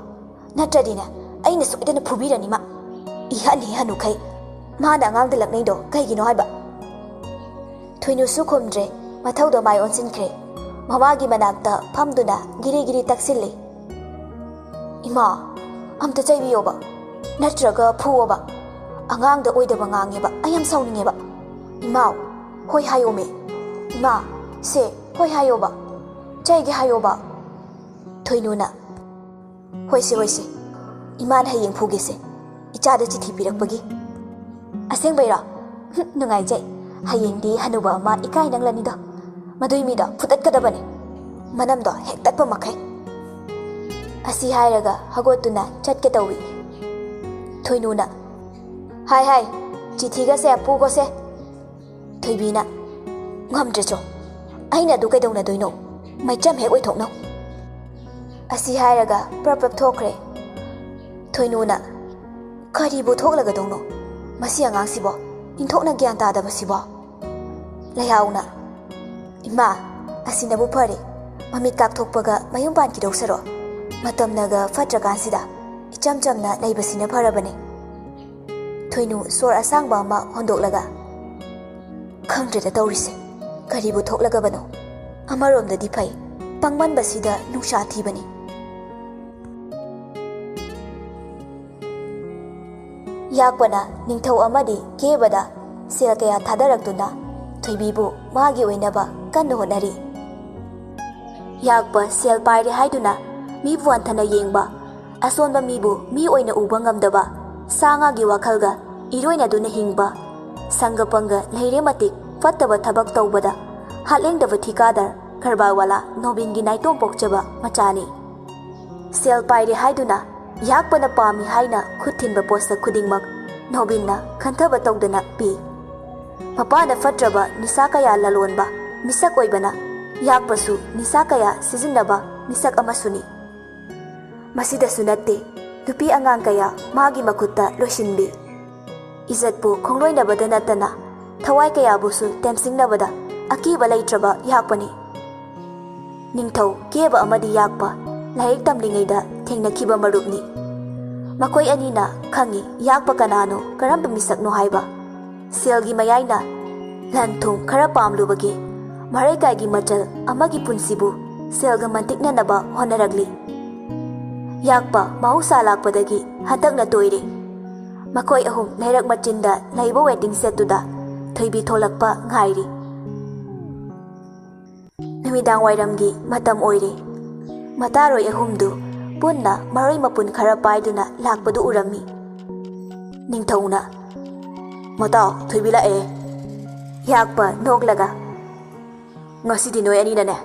ꯅꯠꯇ꯭ꯔꯗꯤꯅꯦ, ꯑꯩꯅ ꯁꯣꯏꯗꯅ ꯐꯨꯕꯤꯔꯅꯤ ꯃꯥ꯫ ꯏꯍꯟ ꯍꯦꯛ ꯍꯟꯅꯨꯈꯩ꯫ ꯃꯥꯅ ꯑꯉꯥꯡꯗ ꯂꯛꯅꯩꯗꯣ ꯀꯩꯒꯤꯅꯣ ꯍꯥꯏꯕ?" ꯊꯣꯏꯅꯨꯁꯨ ꯈꯨꯝꯗ꯭ꯔꯦ, ꯃꯊꯧꯗ ꯃꯥꯏ ꯑꯣꯟꯁꯤꯟꯈ꯭ꯔꯦ꯫ ꯃꯃꯥꯒꯤ ꯃꯅꯥꯛꯇ ꯐꯝꯗꯨꯅ ꯒꯤꯔꯤ ꯒꯤꯔꯤ ꯇꯛꯁꯤꯜꯂꯤ꯫ "ꯏꯃꯥ, ꯑꯝꯇ ꯆꯩꯕꯤꯌꯣꯕ, ꯅꯠꯇ꯭ꯔꯒ ꯐꯨꯋꯣꯕ꯫ ꯑꯉꯥꯡꯗ ꯑꯣꯏꯗꯕ ꯉꯥꯡꯉꯦꯕ, ꯑꯩ ꯌꯥꯝ ꯁꯥꯎꯅꯤꯡꯉꯦꯕ꯫ ꯏꯃꯥꯎ, ꯍꯣꯏ ꯍꯥꯏꯌꯣꯃꯦ꯫ ꯏꯃꯥ, ꯁꯦ, ꯍꯣꯏ ꯍꯥꯏꯌꯣꯕ, ꯆꯩꯒꯦ ꯍꯥꯏꯌꯣꯕ꯫" ꯊꯣꯏꯅꯨꯅ, "ꯍꯣꯏꯁꯦ, ꯍꯣꯏꯁꯦ, ꯏꯃꯥꯅ ꯍꯌꯦꯡ ꯐꯨꯒꯦꯁꯦ, ꯏꯆꯥꯗ ꯆꯤꯊꯤ ꯄꯤꯔꯛꯄꯒꯤ꯫" "ꯑꯁꯦꯡꯕꯩꯔꯣ? ꯍꯨꯝ, ꯅꯨꯡꯉꯥꯏꯖꯩ꯫ ꯍꯌꯦꯡꯗꯤ ꯍꯅꯨꯕ ꯑꯃ ꯏꯀꯥꯏ ꯅꯪꯂꯅꯤꯗꯣ꯫ ꯃꯗꯨꯏ ꯃꯤꯗꯣ ꯐꯨꯗꯠꯀꯗꯕꯅꯤ, ꯃꯅꯝꯗꯣ ꯍꯦꯛ ꯇꯠꯄ ꯃꯈꯩ꯫" ꯑꯁꯤ ꯍꯥꯏꯔꯒ ꯍꯧꯒꯠꯇꯨꯅ ꯆꯠꯀꯦ ꯇꯧꯏ꯫ ꯊꯣꯏꯅꯨꯅ, "ꯍꯥꯏ ꯍꯥꯏ, ꯆꯤꯊꯤꯒꯁꯦ ꯄꯨꯒꯣꯁꯦ꯫" ꯊꯣꯏꯕꯤꯅ, "ꯉꯝꯗ꯭ꯔꯦ ꯆꯣ, ꯑꯩꯅ ꯑꯗꯨ ꯀꯩꯗꯧꯅꯗꯣꯏꯅꯣ? ꯃꯩꯆꯝ ꯍꯦꯛ ꯑꯣꯏꯊꯣꯛꯅꯧ꯫" ꯑꯁꯤ ꯍꯥꯏꯔꯒ ꯄ꯭ꯔꯞ ꯄ꯭ꯔꯞ ꯊꯣꯛꯈ꯭ꯔꯦ꯫ ꯊꯣꯏꯅꯨꯅ, "ꯀꯔꯤꯕꯨ ꯊꯣꯛꯂꯒꯗꯧꯅꯣ? ꯃꯁꯤ ꯑꯉꯥꯡꯁꯤꯕꯣ, ꯏꯟꯊꯣꯛꯅ ꯒ꯭ꯌꯥꯟ ꯇꯥꯗꯕꯁꯤꯕꯣ꯫" ꯂꯩꯍꯥꯎꯅ, "ꯏꯃꯥ, ꯑꯁꯤꯅꯕꯨ ꯐꯔꯦ꯫ ꯃꯃꯤꯠ ꯀꯥꯛꯊꯣꯛꯄꯒ ꯃꯌꯨꯝ ꯄꯥꯟꯈꯤꯗꯧ ꯁꯔꯨꯛ, ꯃꯇꯝꯅꯒ ꯐꯠꯇ꯭ꯔꯀꯥꯟꯁꯤꯗ ꯏꯆꯝ ꯆꯝꯅ ꯂꯩꯕꯁꯤꯅ ꯐꯔꯕꯅꯦ꯫" ꯊꯣꯏꯅꯨ ꯁꯣꯔ ꯑꯁꯥꯡꯕ ꯑꯃ ꯍꯣꯟꯗꯣꯛꯂꯒ, "ꯈꯪꯗ꯭ꯔꯦꯗ ꯇꯧꯔꯤꯁꯦ, ꯀꯔꯤꯕꯨ ꯊꯣꯛꯂꯒꯕꯅꯣ? ꯑꯃꯔꯣꯝꯗꯗꯤ ꯐꯩ, ꯄꯪꯃꯟꯕꯁꯤꯗ ꯅꯨꯡꯁꯥ ꯊꯤꯕꯅꯤ꯫ ꯌꯥꯛꯄꯅ ꯅꯤꯡꯊꯧ ꯑꯃꯗꯤ ꯀꯦꯕꯗ ꯁꯦꯜ ꯀꯌꯥ ꯊꯥꯗꯔꯛꯇꯨꯅ ꯊꯣꯏꯕꯤꯕꯨ ꯃꯥꯒꯤ ꯑꯣꯏꯅꯕ ꯀꯟꯅ ꯍꯣꯠꯅꯔꯤ꯫ ꯌꯥꯛꯄ ꯁꯦꯜ ꯄꯥꯏꯔꯦ ꯍꯥꯏꯗꯨꯅ ꯃꯤꯕꯨ ꯍꯟꯊꯅ ꯌꯦꯡꯕ, ꯑꯁꯣꯟꯕ ꯃꯤꯕꯨ ꯃꯤ ꯑꯣꯏꯅ ꯎꯕ ꯉꯝꯗꯕ, ꯁꯥ ꯉꯥꯒꯤ ꯋꯥꯈꯜꯒ ꯏꯔꯣꯏꯅꯗꯨꯅ ꯍꯤꯡꯕ, ꯁꯪꯒ ꯄꯪꯒ ꯂꯩꯔꯦ ꯃꯇꯤꯛ ꯐꯠꯇꯕ ꯊꯕꯛ ꯇꯧꯕꯗ ꯍꯥꯠꯂꯦꯡꯗꯕ ꯊꯤꯀꯥꯗꯔ ꯀꯔꯕꯥꯔꯋꯥꯂꯥ ꯅꯣꯕꯤꯟꯒꯤ ꯅꯥꯏꯇꯣꯝ ꯄꯣꯛꯆꯕ ꯃꯆꯥꯅꯤ꯫ ꯁꯦꯜ ꯄꯥꯏꯔꯦ ꯍꯥꯏꯗꯨꯅ ꯌꯥꯛꯄꯅ ꯄꯥꯝꯃꯤ ꯍꯥꯏꯅ ꯈꯨꯠ ꯊꯤꯟꯕ ꯄꯣꯠꯁꯛ ꯈꯨꯗꯤꯡꯃꯛ ꯅꯣꯕꯤꯟꯅ ꯈꯟꯊꯕ ꯇꯧꯗꯅ ꯄꯤ꯫ ꯃꯄꯥꯅ ꯐꯠꯇ꯭ꯔꯕ ꯅꯤꯁꯥ ꯀꯌꯥ ꯂꯂꯣꯟꯕ ꯃꯤꯁꯛ ꯑꯣꯏꯕꯅ ꯌꯥꯛꯄꯁꯨ ꯅꯤꯁꯥ ꯀꯌꯥ ꯁꯤꯖꯤꯟꯅꯕ ꯃꯤꯁꯛ ꯑꯃꯁꯨꯅꯤ꯫ ꯃꯁꯤꯗꯁꯨ ꯅꯠꯇꯦ, ꯅꯨꯄꯤ ꯑꯉꯥꯡ ꯀꯌꯥ ꯃꯥꯒꯤ ꯃꯈꯨꯠꯇ ꯂꯣꯏꯁꯤꯟꯕꯤ꯫ ꯏꯖꯠꯄꯨ ꯈꯣꯡꯂꯣꯏꯅꯕꯗ ꯅꯠꯇꯅ ꯊꯋꯥꯏ ꯀꯌꯥꯕꯨꯁꯨ ꯇꯦꯝꯁꯤꯡꯅꯕꯗ ꯑꯀꯤꯕ ꯂꯩꯇ꯭ꯔꯕ ꯌꯥꯛꯄꯅꯤ꯫ ꯅꯤꯡꯊꯧ ꯀꯦꯕ ꯑꯃꯗꯤ ꯌꯥꯛꯄ ꯂꯥꯏꯔꯤꯛ ꯇꯝꯂꯤꯉꯩꯗ ꯊꯦꯡꯅꯈꯤꯕ ꯃꯔꯨꯞꯅꯤ꯫ ꯃꯈꯣꯏ ꯑꯅꯤꯅ ꯈꯪꯏ ꯌꯥꯛꯄ ꯀꯅꯥꯅꯣ, ꯀꯔꯝꯕ ꯃꯤꯁꯛꯅꯣ ꯍꯥꯏꯕ꯫ ꯁꯦꯜꯒꯤ ꯃꯌꯥꯏꯅ ꯂꯟ ꯊꯨꯝ ꯈꯔ ꯄꯥꯝꯂꯨꯕꯒꯤ ꯃꯔꯩꯀꯥꯏꯒꯤ ꯃꯆꯜ ꯑꯃꯒꯤ ꯄꯨꯟꯁꯤꯕꯨ ꯁꯦꯜꯒ ꯃꯟꯇꯤꯛꯅꯅꯕ ꯍꯣꯠꯅꯔꯛꯂꯤ꯫ ꯌꯥꯛꯄ ꯃꯍꯧꯁꯥ ꯂꯥꯛꯄꯗꯒꯤ ꯍꯟꯗꯛꯅ ꯇꯣꯏꯔꯦ꯫ ꯃꯈꯣꯏ ꯑꯍꯨꯝ ꯂꯩꯔꯛ ꯃꯆꯤꯟꯗ ꯂꯩꯕ ꯋꯦꯇꯤꯡ ꯁꯦꯠꯇꯨꯗ ꯊꯣꯏꯕꯤ ꯊꯣꯛꯂꯛꯄ ꯉꯥꯏꯔꯤ꯫ ꯅꯨꯃꯤꯗꯥꯡ ꯋꯥꯏꯔꯝꯒꯤ ꯃꯇꯝ ꯑꯣꯏꯔꯦ꯫ ꯃꯇꯥꯔꯣꯏ ꯑꯍꯨꯝꯗꯨ ꯄꯨꯟꯅ ꯃꯔꯣꯏ ꯃꯄꯨꯟ ꯈꯔ ꯄꯥꯏꯗꯨꯅ ꯂꯥꯛꯄꯗꯨ ꯎꯔꯝꯃꯤ꯫ ꯅꯤꯡꯊꯧꯅ, "ꯃꯇꯥꯎ, ꯊꯣꯏꯕꯤ ꯂꯥꯛꯑꯦ꯫" ꯌꯥꯛꯄ ꯅꯣꯛꯂꯒ, "ꯉꯁꯤꯗꯤ ꯅꯣꯏ ꯑꯅꯤꯅꯅꯦ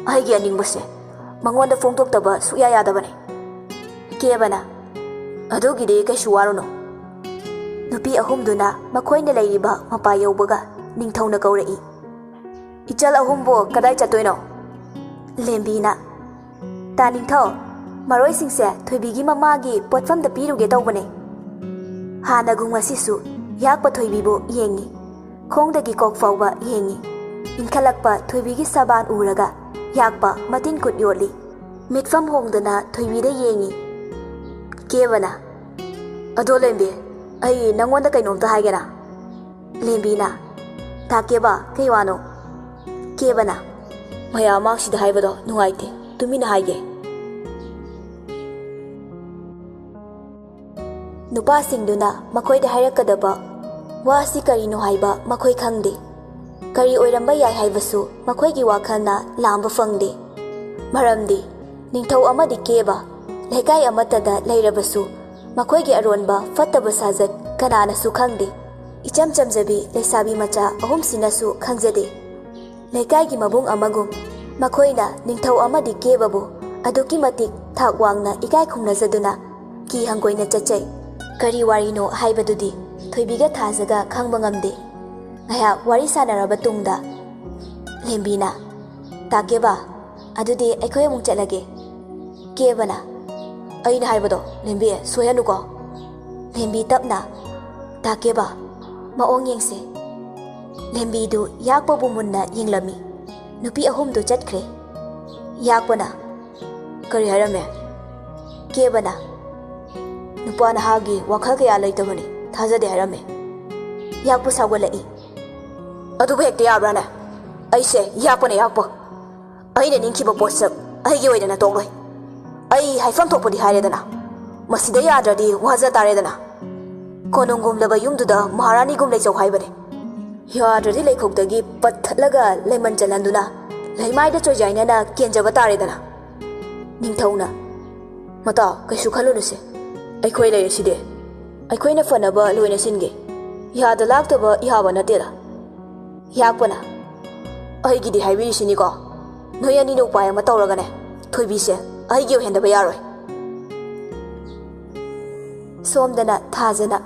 ꯑꯩꯒꯤ ꯑꯅꯤꯡꯕꯁꯦ ꯃꯉꯣꯟꯗ ꯐꯣꯡꯗꯣꯛꯇꯕ ꯁꯨꯛꯌꯥ ꯌꯥꯗꯕꯅꯦ꯫" ꯀꯦꯕꯅ, "ꯑꯗꯨꯒꯤꯗꯤ ꯀꯩꯁꯨ ꯋꯥꯔꯨꯅꯨ꯫" ꯅꯨꯄꯤ ꯑꯍꯨꯝꯗꯨꯅ ꯃꯈꯣꯏꯅ ꯂꯩꯔꯤꯕ ꯃꯄꯥ ꯌꯧꯕꯒ ꯅꯤꯡꯊꯧꯅ ꯀꯧꯔꯛꯏ, "ꯏꯆꯜ ꯑꯍꯨꯝꯕꯨ ꯀꯗꯥꯏ ꯆꯠꯇꯣꯏꯅꯣ?" ꯂꯦꯝꯕꯤꯅ, "ꯇꯥ ꯅꯤꯡꯊꯧ, ꯃꯔꯣꯏꯁꯤꯡꯁꯦ ꯊꯣꯏꯕꯤꯒꯤ ꯃꯃꯥꯒꯤ ꯄꯣꯠꯐꯝꯗ ꯄꯤꯔꯨꯒꯦ ꯇꯧꯕꯅꯦ꯫" ꯍꯥꯟꯅꯒꯨꯝ ꯉꯁꯤꯁꯨ ꯌꯥꯛꯄ ꯊꯣꯏꯕꯤꯕꯨ ꯌꯦꯡꯉꯤ꯫ ꯈꯣꯡꯗꯒꯤ ꯀꯣꯛ ꯐꯥꯎꯕ ꯌꯦꯡꯉꯤ꯫ ꯏꯟꯈꯠꯂꯛꯄ ꯊꯣꯏꯕꯤꯒꯤ ꯁꯕꯥꯟ ꯎꯔꯒ ꯌꯥꯛꯄ ꯃꯇꯤꯟ ꯈꯨꯠ ꯌꯣꯠꯂꯤ꯫ ꯃꯤꯠꯐꯝ ꯍꯣꯡꯗꯅ ꯊꯣꯏꯕꯤꯗ ꯌꯦꯡꯉꯤ꯫ ꯀꯦꯕꯅ, "ꯑꯗꯣ ꯂꯦꯝꯕꯤ, ꯑꯩ ꯅꯪꯉꯣꯟꯗ ꯀꯩꯅꯣꯝꯇ ꯍꯥꯏꯒꯦꯅ꯫" ꯂꯦꯝꯕꯤꯅ, "ꯇꯥ ꯀꯦꯕ, ꯀꯩ ꯋꯥꯅꯣ?" ꯀꯦꯕꯅ, ꯃꯌꯥꯝ ꯃꯥꯡꯁꯤꯗ ꯍꯥꯏꯕꯗꯣ ꯅꯨꯡꯉꯥꯏꯇꯦ꯫ ꯇꯨꯃꯤꯟꯅ ꯍꯥꯏꯒꯦ꯫ ꯅꯨꯄꯥꯁꯤꯡꯗꯨꯅ ꯃꯈꯣꯏꯗ ꯍꯥꯏꯔꯛꯀꯗꯕ ꯋꯥ ꯑꯁꯤ ꯀꯔꯤꯅꯣ ꯍꯥꯏꯕ ꯃꯈꯣꯏ ꯈꯪꯗꯦ꯫ ꯀꯔꯤ ꯑꯣꯏꯔꯝꯕ ꯌꯥꯏ ꯍꯥꯏꯕꯁꯨ ꯃꯈꯣꯏꯒꯤ ꯋꯥꯈꯜꯅ ꯂꯥꯝꯕ ꯐꯪꯗꯦ꯫ ꯃꯔꯝꯗꯤ ꯅꯤꯡꯊꯧ ꯑꯃꯗꯤ ꯀꯦꯕ, ꯂꯩꯀꯥꯏ ꯑꯃꯠꯇꯗ ꯂꯩꯔꯕꯁꯨ ꯃꯈꯣꯏꯒꯤ ꯑꯔꯣꯟꯕ ꯐꯠꯇꯕ ꯁꯥꯖꯠ ꯀꯅꯥꯅꯁꯨ ꯈꯪꯗꯦ꯫ ꯏꯆꯝ ꯆꯝꯖꯕꯤ ꯂꯩꯁꯥꯕꯤ ꯃꯆꯥ ꯑꯍꯨꯝꯁꯤꯅꯁꯨ ꯈꯪꯖꯗꯦ꯫ ꯂꯩꯀꯥꯏꯒꯤ ꯃꯕꯨꯡ ꯑꯃꯒꯨꯝ ꯃꯈꯣꯏꯅ ꯅꯤꯡꯊꯧ ꯑꯃꯗꯤ ꯀꯦꯕꯕꯨ ꯑꯗꯨꯛꯀꯤ ꯃꯇꯤꯛ ꯊꯥꯛ ꯋꯥꯡꯅ ꯏꯀꯥꯏ ꯈꯨꯝꯅꯖꯗꯨꯅ ꯀꯤ ꯍꯪꯒꯣꯏꯅ ꯆꯠꯆꯩ꯫ ꯀꯔꯤ ꯋꯥꯔꯤꯅꯣ ꯍꯥꯏꯕꯗꯨꯗꯤ ꯊꯣꯏꯕꯤꯒ ꯊꯥꯖꯒ ꯈꯪꯕ ꯉꯝꯗꯦ꯫ ꯉꯥꯏꯍꯥꯛ ꯋꯥꯔꯤ ꯁꯥꯟꯅꯔꯕ ꯇꯨꯡꯗ ꯂꯦꯝꯕꯤꯅ, "ꯇꯥ ꯀꯦꯕ, ꯑꯗꯨꯗꯤ ꯑꯩꯈꯣꯏ ꯑꯃꯨꯛ ꯆꯠꯂꯒꯦ꯫" ꯀꯦꯕꯅ, "ꯑꯩꯅ ꯍꯥꯏꯕꯗꯣ ꯂꯦꯝꯕꯤ, ꯁꯣꯏꯍꯟꯅꯨꯀꯣ꯫" ꯂꯦꯝꯕꯤ ꯇꯞꯅ, "ꯇꯥ ꯀꯦꯕ, ꯃꯑꯣꯡ ꯌꯦꯡꯁꯦ꯫" ꯂꯦꯝꯕꯤꯗꯨ ꯌꯥꯛꯄꯕꯨ ꯃꯨꯟꯅ ꯌꯦꯡꯂꯝꯃꯤ꯫ ꯅꯨꯄꯤ ꯑꯍꯨꯝꯗꯨ ꯆꯠꯈ꯭ꯔꯦ꯫ ꯌꯥꯛꯄꯅ, "ꯀꯔꯤ ꯍꯥꯏꯔꯝꯃꯦ?" ꯀꯦꯕꯅ, "ꯅꯨꯄꯥ ꯅꯍꯥꯒꯤ ꯋꯥꯈꯜ ꯀꯌꯥ ꯂꯩꯇꯕꯅꯤ, ꯊꯥꯖꯗꯦ ꯍꯥꯏꯔꯝꯃꯦ꯫" ꯌꯥꯛꯄ ꯁꯥꯎꯒꯠꯂꯛꯏ꯫ "ꯑꯗꯨꯕꯨ ꯍꯦꯛꯇ ꯌꯥꯕ꯭ꯔꯥꯅꯦ? ꯑꯩꯁꯦ ꯌꯥꯛꯄꯅ ꯌꯥꯛꯄ꯫ ꯑꯩꯅ ꯅꯤꯡꯈꯤꯕ ꯄꯣꯠꯁꯛ ꯑꯩꯒꯤ ꯑꯣꯏꯗꯅ ꯇꯣꯛꯂꯣꯏ꯫ ꯑꯩ ꯍꯥꯏꯐꯝ ꯊꯣꯛꯄꯗꯤ ꯍꯥꯏꯔꯦꯗꯅ꯫ ꯃꯁꯤꯗ ꯌꯥꯗ꯭ꯔꯗꯤ ꯋꯥꯖ ꯇꯥꯔꯦꯗꯅ꯫ ꯀꯣꯅꯨꯡꯒꯨꯝꯂꯕ ꯌꯨꯝꯗꯨꯗ ꯃꯍꯥꯔꯥꯅꯤꯒꯨꯝ ꯂꯩꯖꯧ ꯍꯥꯏꯕꯅꯦ꯫ ꯌꯥꯗ꯭ꯔꯗꯤ ꯂꯩꯈꯣꯛꯇꯒꯤ ꯄꯠꯊꯠꯂꯒ ꯂꯩꯃꯟ ꯆꯜꯍꯟꯗꯨꯅ ꯂꯩꯃꯥꯏꯗ ꯆꯣꯏꯖꯥꯏꯅꯅ ꯀꯦꯟꯖꯕ ꯇꯥꯔꯦꯗꯅ꯫" ꯅꯤꯡꯊꯧꯅ, "ꯃꯇꯥ, ꯀꯩꯁꯨ ꯈꯜꯂꯨꯅꯨꯁꯦ꯫ ꯑꯩꯈꯣꯏ ꯂꯩꯔꯤꯁꯤꯗꯤ꯫ ꯑꯩꯈꯣꯏꯅ ꯐꯅꯕ ꯂꯣꯏꯅ ꯁꯤꯟꯒꯦ꯫ ꯌꯥꯗ ꯂꯥꯛꯇꯕ ꯌꯥꯕ ꯅꯠꯇꯦꯗ꯫" ꯌꯥꯛꯄꯅ, "ꯑꯩꯒꯤꯗꯤ ꯍꯥꯏꯕꯤꯔꯤꯁꯤꯅꯤꯀꯣ, ꯅꯣꯏ ꯑꯅꯤꯅ ꯎꯄꯥꯏ ꯑꯃ ꯇꯧꯔꯒꯅꯦ, ꯊꯣꯏꯕꯤꯁꯦ ꯑꯩꯒꯤ ꯑꯣꯏꯍꯟꯗꯕ ꯌꯥꯔꯣꯏ꯫" ꯁꯣꯝꯗꯅ ꯊꯥꯖꯅ,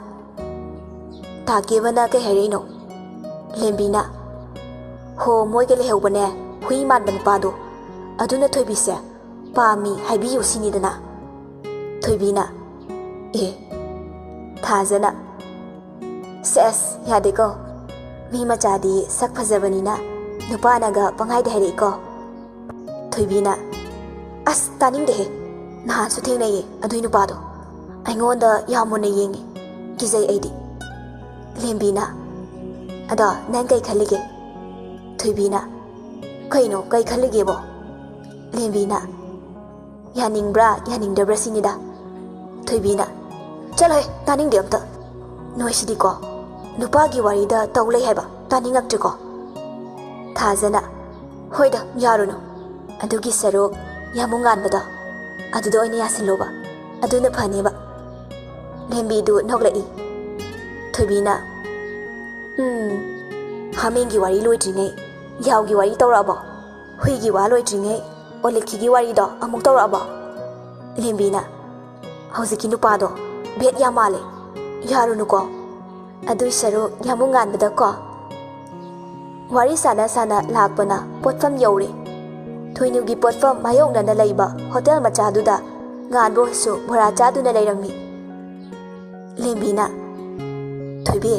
"ꯇꯥ ꯀꯦꯕꯅ ꯀꯩ ꯍꯥꯏꯔꯛꯏꯅꯣ?" ꯂꯦꯝꯕꯤꯅ, "ꯍꯣ, ꯃꯣꯏꯒ ꯂꯩꯍꯧꯕꯅꯦ, ꯍꯨꯏ ꯃꯥꯟꯕ ꯅꯨꯄꯥꯗꯣ, ꯑꯗꯨꯅ ꯊꯣꯏꯕꯤꯁꯦ ꯄꯥꯝꯃꯤ ꯍꯥꯏꯕꯤꯌꯨ ꯁꯤꯅꯤꯗꯅ꯫" ꯊꯣꯏꯕꯤꯅ, "ꯑꯦ꯫" ꯊꯥꯖꯅ, "ꯁꯦꯁ, ꯌꯥꯗꯦꯀꯣ꯫ ꯃꯤ ꯃꯆꯥꯗꯤ ꯁꯛ ꯐꯖꯕꯅꯤꯅ ꯅꯨꯄꯥꯅꯒ ꯄꯪꯍꯥꯏꯗ ꯍꯥꯏꯔꯛꯏꯀꯣ꯫" ꯊꯣꯏꯕꯤꯅ, "ꯑꯁ, ꯇꯥꯅꯤꯡꯗꯦꯍꯦ꯫ ꯅꯍꯥꯟꯁꯨ ꯊꯦꯡꯅꯩꯌꯦ ꯑꯗꯨꯏ ꯅꯨꯄꯥꯗꯣ꯫ ꯑꯩꯉꯣꯟꯗ ꯌꯥꯝ ꯃꯨꯟꯅ ꯌꯦꯡꯉꯤ꯫ ꯀꯤꯖꯩ ꯑꯩꯗꯤ꯫" ꯂꯦꯝꯕꯤꯅ, "ꯑꯗꯣ ꯅꯪ ꯀꯩ ꯈꯜꯂꯤꯒꯦ?" ꯊꯣꯏꯕꯤꯅ, "ꯀꯩꯅꯣ, ꯀꯩ ꯈꯜꯂꯤꯒꯦꯕꯣ?" ꯂꯦꯝꯕꯤꯅ, "ꯌꯥꯅꯤꯡꯕ꯭ꯔꯥ ꯌꯥꯅꯤꯡꯗꯕ꯭ꯔꯥ ꯁꯤꯅꯤꯗ꯫" ꯊꯣꯏꯕꯤꯅ, "ꯆꯠꯂꯣꯍꯦ, ꯇꯥꯅꯤꯡꯗꯦ ꯑꯝꯇ꯫ ꯅꯣꯏꯁꯤꯗꯤꯀꯣ, ꯅꯨꯄꯥꯒꯤ ꯋꯥꯔꯤꯗ ꯇꯧ ꯂꯩ ꯍꯥꯏꯕ, ꯇꯥꯅꯤꯡꯉꯛꯇ꯭ꯔꯦꯀꯣ꯫" ꯊꯥꯖꯅ, "ꯍꯣꯏꯗ, ꯌꯥꯔꯨꯅꯨ꯫ ꯑꯗꯨꯒꯤ ꯁꯔꯨꯛ ꯌꯥꯝꯕꯨꯡ ꯉꯥꯟꯕꯗꯣ, ꯑꯗꯨꯗ ꯑꯣꯏꯅ ꯌꯥꯁꯤꯜꯂꯣꯕ, ꯑꯗꯨꯅ ꯐꯅꯦꯕ꯫" ꯂꯦꯝꯕꯤꯗꯨ ꯅꯣꯛꯂꯛꯏ꯫ ꯊꯣꯏꯕꯤꯅ, "ꯎꯝ, ꯍꯥꯃꯦꯡꯒꯤ ꯋꯥꯔꯤ ꯂꯣꯏꯗ꯭ꯔꯤꯉꯩ ꯌꯥꯎꯒꯤ ꯋꯥꯔꯤ ꯇꯧꯔꯛꯑꯕꯣ? ꯍꯨꯏꯒꯤ ꯋꯥ ꯂꯣꯏꯗ꯭ꯔꯤꯉꯩ ꯑꯣꯂꯤꯠꯈꯤꯒꯤ ꯋꯥꯔꯤꯗꯣ ꯑꯃꯨꯛ ꯇꯧꯔꯛꯑꯕꯣ?" ꯂꯦꯝꯕꯤꯅ, "ꯍꯧꯖꯤꯛꯀꯤ ꯅꯨꯄꯥꯗꯣ ꯕꯦꯠ ꯌꯥꯝ ꯃꯥꯜꯂꯦ, ꯌꯥꯔꯨꯅꯨꯀꯣ꯫" ꯑꯗꯨꯏ ꯁꯔꯨꯛ ꯌꯥꯝꯕꯨꯡ ꯉꯥꯟꯕꯗꯀꯣ꯫ ꯋꯥꯔꯤ ꯁꯥꯟꯅ ꯁꯥꯟꯅ ꯂꯥꯛꯄꯅ ꯄꯣꯠꯐꯝ ꯌꯧꯔꯦ꯫ ꯊꯣꯏꯅꯨꯒꯤ ꯄꯣꯠꯐꯝ ꯃꯥꯌꯣꯛꯅꯅ ꯂꯩꯕ ꯍꯣꯇꯦꯜ ꯃꯆꯥꯗꯨꯗ ꯉꯥꯟꯕ ꯍꯣꯏꯁꯨ ꯕꯣꯔꯥ ꯆꯥꯗꯨꯅ ꯂꯩꯔꯝꯃꯤ꯫ ꯂꯦꯝꯕꯤꯅ, "ꯊꯣꯏꯕꯤ,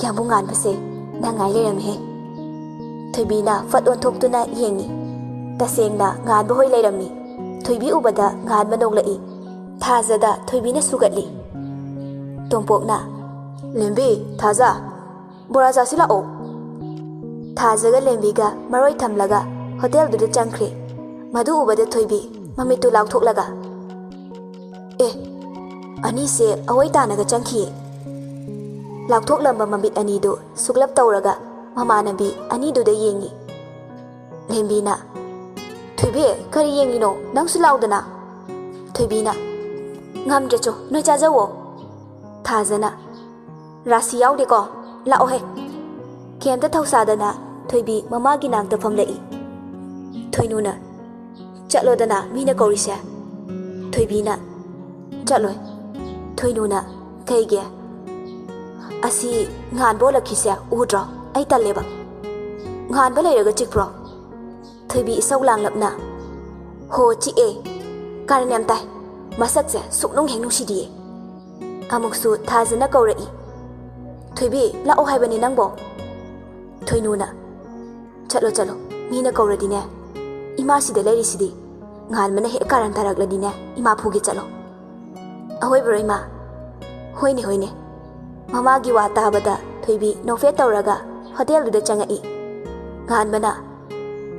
ꯌꯥꯝꯕꯨꯡ ꯉꯥꯟꯕꯁꯦ ꯅꯪ ꯉꯥꯏ ꯂꯩꯔꯝꯃꯦꯍꯦ꯫" ꯊꯣꯏꯕꯤꯅ ꯐꯠ ꯑꯣꯟꯊꯣꯛꯇꯨꯅ ꯌꯦꯡꯉꯤ꯫ ꯇꯁꯦꯡꯅ ꯉꯥꯟꯕ ꯍꯣꯏ ꯂꯩꯔꯝꯃꯤ꯫ ꯊꯣꯏꯕꯤ ꯎꯕꯗ ꯉꯥꯟꯕ ꯅꯣꯛꯂꯛꯏ꯫ ꯊꯥꯖꯗ ꯊꯣꯏꯕꯤꯅ ꯁꯨꯒꯠꯂꯤ꯫ ꯇꯣꯝꯄꯣꯛꯅ, "ꯂꯦꯝꯕꯤ, ꯊꯥꯖ, ꯕꯣꯔꯥ ꯆꯥꯁꯤ ꯂꯥꯛꯑꯣ꯫" ꯊꯥꯖꯒ ꯂꯦꯝꯕꯤꯒ ꯃꯔꯣꯏ ꯊꯝꯂꯒ ꯍꯣꯇꯦꯜꯗꯨꯗ ꯆꯪꯈ꯭ꯔꯦ꯫ ꯃꯗꯨ ꯎꯕꯗ ꯊꯣꯏꯕꯤ ꯃꯃꯤꯠꯇꯨ ꯂꯥꯎꯊꯣꯛꯂꯒ, "ꯑꯦ, ꯑꯅꯤꯁꯦ ꯑꯋꯣꯏ ꯇꯥꯅꯒ ꯆꯪꯈꯤꯌꯦ꯫" ꯂꯥꯎꯊꯣꯛꯂꯝꯕ ꯃꯃꯤꯠ ꯑꯅꯤꯗꯨ ꯁꯨꯛꯂꯞ ꯇꯧꯔꯒ ꯃꯃꯥꯟꯅꯕꯤ ꯑꯅꯤꯗꯨꯗ ꯌꯦꯡꯉꯤ꯫ ꯂꯦꯝꯕꯤꯅ, "ꯊꯣꯏꯕꯤ, ꯀꯔꯤ ꯌꯦꯡꯂꯤꯅꯣ? ꯅꯪꯁꯨ ꯂꯥꯎꯗꯅ꯫" ꯊꯣꯏꯕꯤꯅ, "ꯉꯝꯗ꯭ꯔꯦ ꯆꯣ, ꯅꯣꯏ ꯆꯥꯖꯧꯋꯣ꯫" ꯊꯥꯖꯅ, "ꯔꯥꯁꯤ ꯌꯥꯎꯗꯦꯀꯣ, ꯂꯥꯛꯑꯣꯍꯦ꯫" ꯀꯩꯝꯇ ꯊꯧꯁꯥꯗꯅ ꯊꯣꯏꯕꯤ ꯃꯃꯥꯒꯤ ꯅꯥꯛꯇ ꯐꯝꯂꯛꯏ꯫ ꯊꯣꯏꯅꯨꯅ, "ꯆꯠꯂꯣꯗꯅ, ꯃꯤꯅ ꯀꯧꯔꯤꯁꯦ꯫" ꯊꯣꯏꯕꯤꯅ, "ꯆꯠꯂꯣꯏ꯫" ꯊꯣꯏꯅꯨꯅ, "ꯀꯩꯒꯤ?" "ꯑꯁꯤ ꯉꯥꯟꯕ ꯑꯣꯜꯂꯛꯈꯤꯁꯦ ꯎꯗ꯭ꯔꯣ? ꯑꯩ ꯇꯜꯂꯦꯕ꯫" "ꯉꯥꯟꯕ ꯂꯩꯔꯒ ꯆꯤꯛꯄ꯭ꯔꯣ?" ꯊꯣꯏꯕꯤ ꯏꯁꯧ ꯂꯥꯡꯂꯞꯅ, "ꯍꯣ, ꯆꯤꯛꯑꯦ꯫ ꯀꯥꯔꯟ ꯌꯥꯝ ꯇꯥꯏ꯫ ꯃꯁꯛꯁꯦ ꯁꯨꯛꯅꯨꯡ ꯍꯦꯛ ꯅꯨꯡꯁꯤꯗꯤꯌꯦ꯫" ꯑꯃꯨꯛꯁꯨ ꯊꯥꯖꯅ ꯀꯧꯔꯛꯏ꯫ "ꯊꯣꯏꯕꯤ, ꯂꯥꯛꯑꯣ ꯍꯥꯏꯕꯅꯦ ꯅꯪꯕꯣ꯫" ꯊꯣꯏꯅꯨꯅ, "ꯆꯠꯂꯣ, ꯆꯠꯂꯣ꯫ ꯃꯤꯅ ꯀꯧꯔꯗꯤꯅꯦ, ꯏꯃꯥꯁꯤꯗ ꯂꯩꯔꯤꯁꯤꯗꯤ꯫ ꯉꯥꯟꯕꯅ ꯍꯦꯛ ꯀꯥꯔꯟ ꯇꯥꯔꯛꯂꯗꯤꯅꯦ, ꯏꯃꯥ ꯐꯨꯒꯦ, ꯆꯠꯂꯣ꯫" "ꯑꯍꯣꯏꯕꯔꯣ, ꯏꯃꯥ?" "ꯍꯣꯏꯅꯦ, ꯍꯣꯏꯅꯦ꯫" ꯃꯃꯥꯒꯤ ꯋꯥ ꯇꯥꯕꯗ ꯊꯣꯏꯕꯤ ꯅꯣꯛꯐꯦꯠ ꯇꯧꯔꯒ ꯍꯣꯇꯦꯜꯗꯨꯗ ꯆꯪꯉꯛꯏ꯫ ꯉꯥꯟꯕꯅ,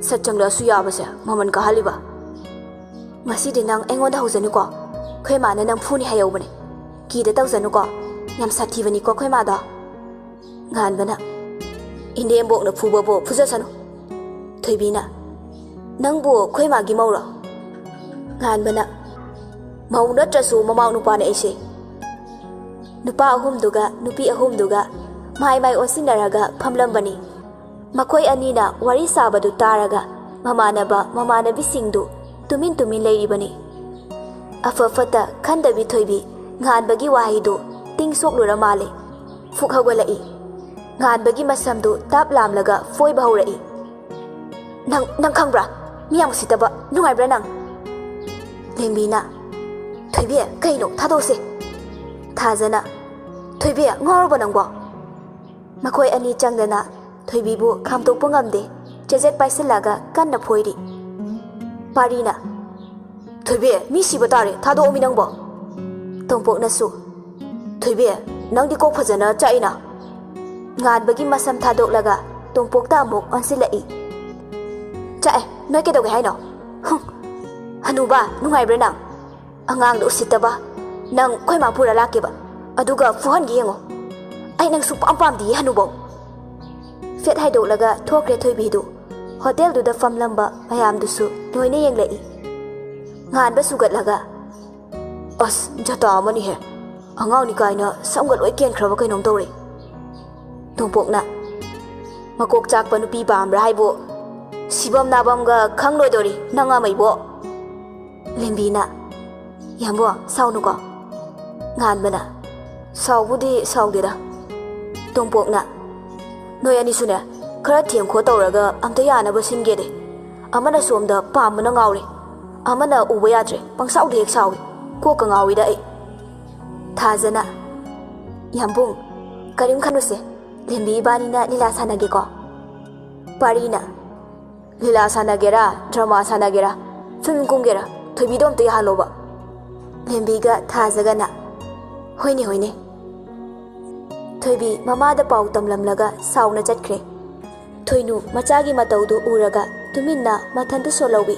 ꯁꯠ ꯆꯪꯂꯛꯑꯁꯨ ꯌꯥꯕꯁꯦ ꯃꯃꯜ ꯀꯥꯍꯜꯂꯤꯕ꯫ ꯉꯁꯤꯗꯤ ꯅꯪ ꯑꯩꯉꯣꯟꯗ ꯍꯧꯖꯅꯨꯀꯣ꯫ ꯑꯩꯈꯣꯏ ꯃꯥꯅ ꯅꯪ ꯐꯨꯅꯤ ꯍꯥꯏꯍꯧꯕꯅꯦ꯫ ꯀꯤꯗ ꯇꯧꯖꯅꯨꯀꯣ꯫ ꯌꯥꯝ ꯁꯥꯊꯤꯕꯅꯤꯀꯣ ꯑꯩꯈꯣꯏ ꯃꯥꯗꯣ꯫ ꯉꯥꯟꯕꯅ, "ꯏꯅꯦꯝꯕꯣꯛꯅ ꯐꯨꯕꯕꯨ ꯐꯨꯖꯁꯅꯨ꯫" ꯊꯣꯏꯕꯤꯅ, "ꯅꯪꯕꯨ ꯑꯩꯈꯣꯏ ꯃꯥꯒꯤ ꯃꯧꯔꯣ?" ꯉꯥꯟꯕꯅ, "ꯃꯧ ꯅꯠꯇ꯭ꯔꯁꯨ ꯃꯃꯥꯎ ꯅꯨꯄꯥꯅꯦ ꯑꯩꯁꯦ꯫" ꯅꯨꯄꯥ ꯑꯍꯨꯝꯗꯨꯒ ꯅꯨꯄꯤ ꯑꯍꯨꯝꯗꯨꯒ ꯃꯥꯏ ꯃꯥꯏ ꯑꯣꯟꯁꯤꯟꯅꯔꯒ ꯐꯝꯂꯝꯕꯅꯤ꯫ ꯃꯈꯣꯏ ꯑꯅꯤꯅ ꯋꯥꯔꯤ ꯁꯥꯕꯗꯨ ꯇꯥꯔꯒ ꯃꯃꯥꯟꯅꯕ ꯃꯃꯥꯟꯅꯕꯤꯁꯤꯡꯗꯨ ꯇꯨꯃꯤꯟ ꯇꯨꯃꯤꯟ ꯂꯩꯔꯤꯕꯅꯤ꯫ ꯑꯐ ꯐꯠꯇ ꯈꯟꯗꯕꯤ ꯊꯣꯏꯕꯤ ꯉꯥꯟꯕꯒꯤ ꯋꯥꯍꯩꯗꯨ ꯇꯤꯡ ꯁꯣꯛꯂꯨꯔ ꯃꯥꯜꯂꯦ꯫ ꯐꯨꯛ ꯍꯧꯒꯠꯂꯛꯏ꯫ ꯉꯥꯟꯕꯒꯤ ꯃꯁꯝꯗꯨ ꯇꯥꯞ ꯂꯥꯝꯂꯒ ꯐꯣꯏꯕ ꯍꯧꯔꯛꯏ꯫ "ꯅꯪ, ꯅꯪ ꯈꯪꯕ꯭ꯔꯥ? ꯃꯤ ꯌꯥꯝ ꯎꯁꯤꯠꯇꯕ꯫ ꯅꯨꯡꯉꯥꯏꯕ꯭ꯔꯥ ꯅꯪ?" ꯂꯦꯝꯕꯤꯅ, "ꯊꯣꯏꯕꯤ, ꯀꯩꯅꯣ? ꯊꯥꯗꯣꯛꯁꯦ꯫" ꯊꯥꯖꯅ, "ꯊꯣꯏꯕꯤ, ꯉꯥꯎꯔꯕꯣ ꯅꯪꯕꯣ?" ꯃꯈꯣꯏ ꯑꯅꯤ ꯆꯪꯗꯅ ꯊꯣꯏꯕꯤꯕꯨ ꯈꯥꯝꯇꯣꯛꯄ ꯉꯝꯗꯦ꯫ ꯆꯦꯖꯦꯠ ꯄꯥꯏꯁꯤꯜꯂꯒ ꯀꯟꯅ ꯐꯣꯏꯔꯤ꯫ ꯄꯥꯔꯤꯅ, "ꯊꯣꯏꯕꯤ, ꯃꯤ ꯁꯤꯕ ꯇꯥꯔꯦ, ꯊꯥꯗꯣꯛꯑꯣꯃꯤ ꯅꯪꯕꯣ꯫" ꯇꯣꯝꯄꯣꯛꯅꯁꯨ, "ꯊꯣꯏꯕꯤ, ꯅꯪꯗꯤ ꯀꯣꯛ ꯐꯖꯅ ꯆꯥꯛꯏꯅ꯫" ꯉꯥꯟꯕꯒꯤ ꯃꯁꯝ ꯊꯥꯗꯣꯛꯂꯒ ꯇꯣꯝꯄꯣꯛꯇ ꯑꯃꯨꯛ ꯑꯣꯟꯁꯤꯜꯂꯛꯏ꯫ "ꯆꯥꯛꯑꯦ, ꯅꯣꯏ ꯀꯩꯗꯧꯒꯦ ꯍꯥꯏꯅꯣ? ꯍꯨꯝ꯫ ꯍꯅꯨꯕ, ꯅꯨꯡꯉꯥꯏꯕ꯭ꯔꯥ ꯅꯪ? ꯑꯉꯥꯡꯗꯣ ꯎꯁꯤꯠꯇꯕ꯫ ꯅꯪ ꯑꯩꯈꯣꯏ ꯃꯥ ꯄꯨꯔ ꯂꯥꯛꯀꯦꯕ, ꯑꯗꯨꯒ ꯐꯨꯍꯟꯒꯦ ꯌꯦꯡꯉꯣ꯫ ꯑꯩ ꯅꯪ ꯁꯨꯡꯄꯥꯝ ꯄꯥꯝꯗꯤꯌꯦ ꯍꯅꯨꯕꯧ꯫" ꯐꯦꯠ ꯍꯥꯏꯗꯣꯛꯂꯒ ꯊꯣꯛꯈ꯭ꯔꯦ ꯊꯣꯏꯕꯤꯗꯨ꯫ ꯍꯣꯇꯦꯜꯗꯨꯗ ꯐꯝꯂꯝꯕ ꯃꯌꯥꯝꯗꯨꯁꯨ ꯂꯣꯏꯅ ꯌꯦꯡꯂꯛꯏ꯫ ꯉꯥꯟꯕ ꯁꯨꯒꯠꯂꯒ, "ꯑꯁ, ꯖꯇꯥ ꯑꯃꯅꯤꯍꯦ꯫ ꯑꯉꯥꯡꯅꯤ ꯀꯥꯏꯅ ꯁꯝꯒ ꯂꯣꯏ ꯀꯦꯟꯈ꯭ꯔꯕ ꯀꯩꯅꯣꯝ ꯇꯧꯔꯦ꯫" ꯇꯣꯝꯄꯣꯛꯅ, "ꯃꯀꯣꯛ ꯆꯥꯛꯄ ꯅꯨꯄꯤ ꯄꯥꯝꯕ꯭ꯔꯥ ꯍꯥꯏꯕꯨ? ꯁꯤꯕꯝ ꯅꯥꯕꯝꯒ ꯈꯪꯂꯣꯏꯗꯧꯔꯤ ꯅꯪ ꯑꯃ ꯏꯕꯣ꯫" ꯂꯦꯝꯕꯤꯅ, "ꯌꯥꯝꯕꯣ, ꯁꯥꯎꯅꯨꯀꯣ꯫" ꯉꯥꯟꯕꯅ, "ꯁꯥꯎꯕꯨꯗꯤ ꯁꯥꯎꯗꯦꯗ꯫" ꯇꯣꯝꯄꯣꯛꯅ, "ꯅꯣꯏ ꯑꯅꯤꯁꯨꯅꯦ, ꯈꯔ ꯊꯦꯝ ꯈꯣꯠ ꯇꯧꯔꯒ ꯑꯝꯇ ꯌꯥꯅꯕ ꯁꯤꯟꯒꯦꯗꯦ꯫ ꯑꯃꯅ ꯁꯣꯝꯗ ꯄꯥꯝꯕꯅ ꯉꯥꯎꯔꯦ, ꯑꯃꯅ ꯎꯕ ꯌꯥꯗ꯭ꯔꯦ, ꯄꯪꯁꯥꯎꯗ ꯍꯦꯛ ꯁꯥꯎꯏ꯫ ꯀꯣꯛꯀ ꯉꯥꯎꯏꯗ ꯑꯩ꯫" ꯊꯥꯖꯅ, "ꯌꯥꯝꯕꯨꯡ, ꯀꯔꯤꯝ ꯈꯟꯅꯨꯁꯦ, ꯂꯦꯝꯕꯤ ꯏꯕꯥꯅꯤꯅ ꯂꯤꯂꯥ ꯁꯥꯟꯅꯒꯦꯀꯣ꯫" ꯄꯥꯔꯤꯅ, "ꯂꯤꯂꯥ ꯁꯥꯟꯅꯒꯦꯔꯥ, ꯗ꯭ꯔꯃꯥ ꯁꯥꯟꯅꯒꯦꯔꯥ, ꯐꯤꯂꯝ ꯀꯨꯝꯒꯦꯔꯥ, ꯊꯣꯏꯕꯤꯗꯣ ꯑꯝꯇ ꯌꯥꯍꯜꯂꯣꯕ꯫" ꯂꯦꯝꯕꯤꯒ ꯊꯥꯖꯒꯅ, "ꯍꯣꯏꯅꯦ, ꯍꯣꯏꯅꯦ꯫" ꯊꯣꯏꯕꯤ ꯃꯃꯥꯗ ꯄꯥꯎ ꯇꯝꯂꯝꯂꯒ ꯁꯥꯎꯅ ꯆꯠꯈ꯭ꯔꯦ꯫ ꯊꯣꯏꯅꯨ ꯃꯆꯥꯒꯤ ꯃꯇꯧꯗꯨ ꯎꯔꯒ ꯇꯨꯃꯤꯟꯅ ꯃꯊꯟꯇ ꯁꯣꯜꯍꯧꯏ꯫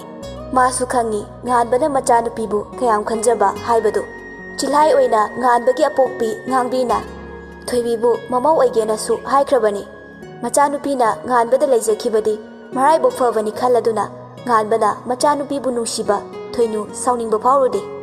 ꯃꯥꯁꯨ ꯈꯪꯏ ꯉꯥꯟꯕꯅ ꯃꯆꯥꯅꯨꯄꯤꯕꯨ ꯀꯌꯥꯝ ꯈꯟꯖꯕ ꯍꯥꯏꯕꯗꯨ꯫ ꯆꯤꯜꯍꯥꯏ ꯑꯣꯏꯅ ꯉꯥꯟꯕꯒꯤ ꯑꯄꯣꯛꯄꯤ ꯉꯥꯡꯕꯤꯅ ꯊꯣꯏꯕꯤꯕꯨ ꯃꯃꯧ ꯑꯣꯏꯒꯦꯅꯁꯨ ꯍꯥꯏꯈ꯭ꯔꯕꯅꯤ꯫ ꯃꯆꯥꯅꯨꯄꯤꯅ ꯉꯥꯟꯕꯗ ꯂꯩꯖꯈꯤꯕꯗꯤ ꯃꯔꯥꯏꯕꯛ ꯐꯕꯅꯤ ꯈꯜꯂꯗꯨꯅ ꯉꯥꯟꯕꯅ ꯃꯆꯥꯅꯨꯄꯤꯕꯨ ꯅꯨꯡꯁꯤꯕ ꯊꯣꯏꯅꯨ ꯁꯥꯎꯅꯤꯡꯕ ꯐꯥꯎꯔꯨꯗꯦ꯫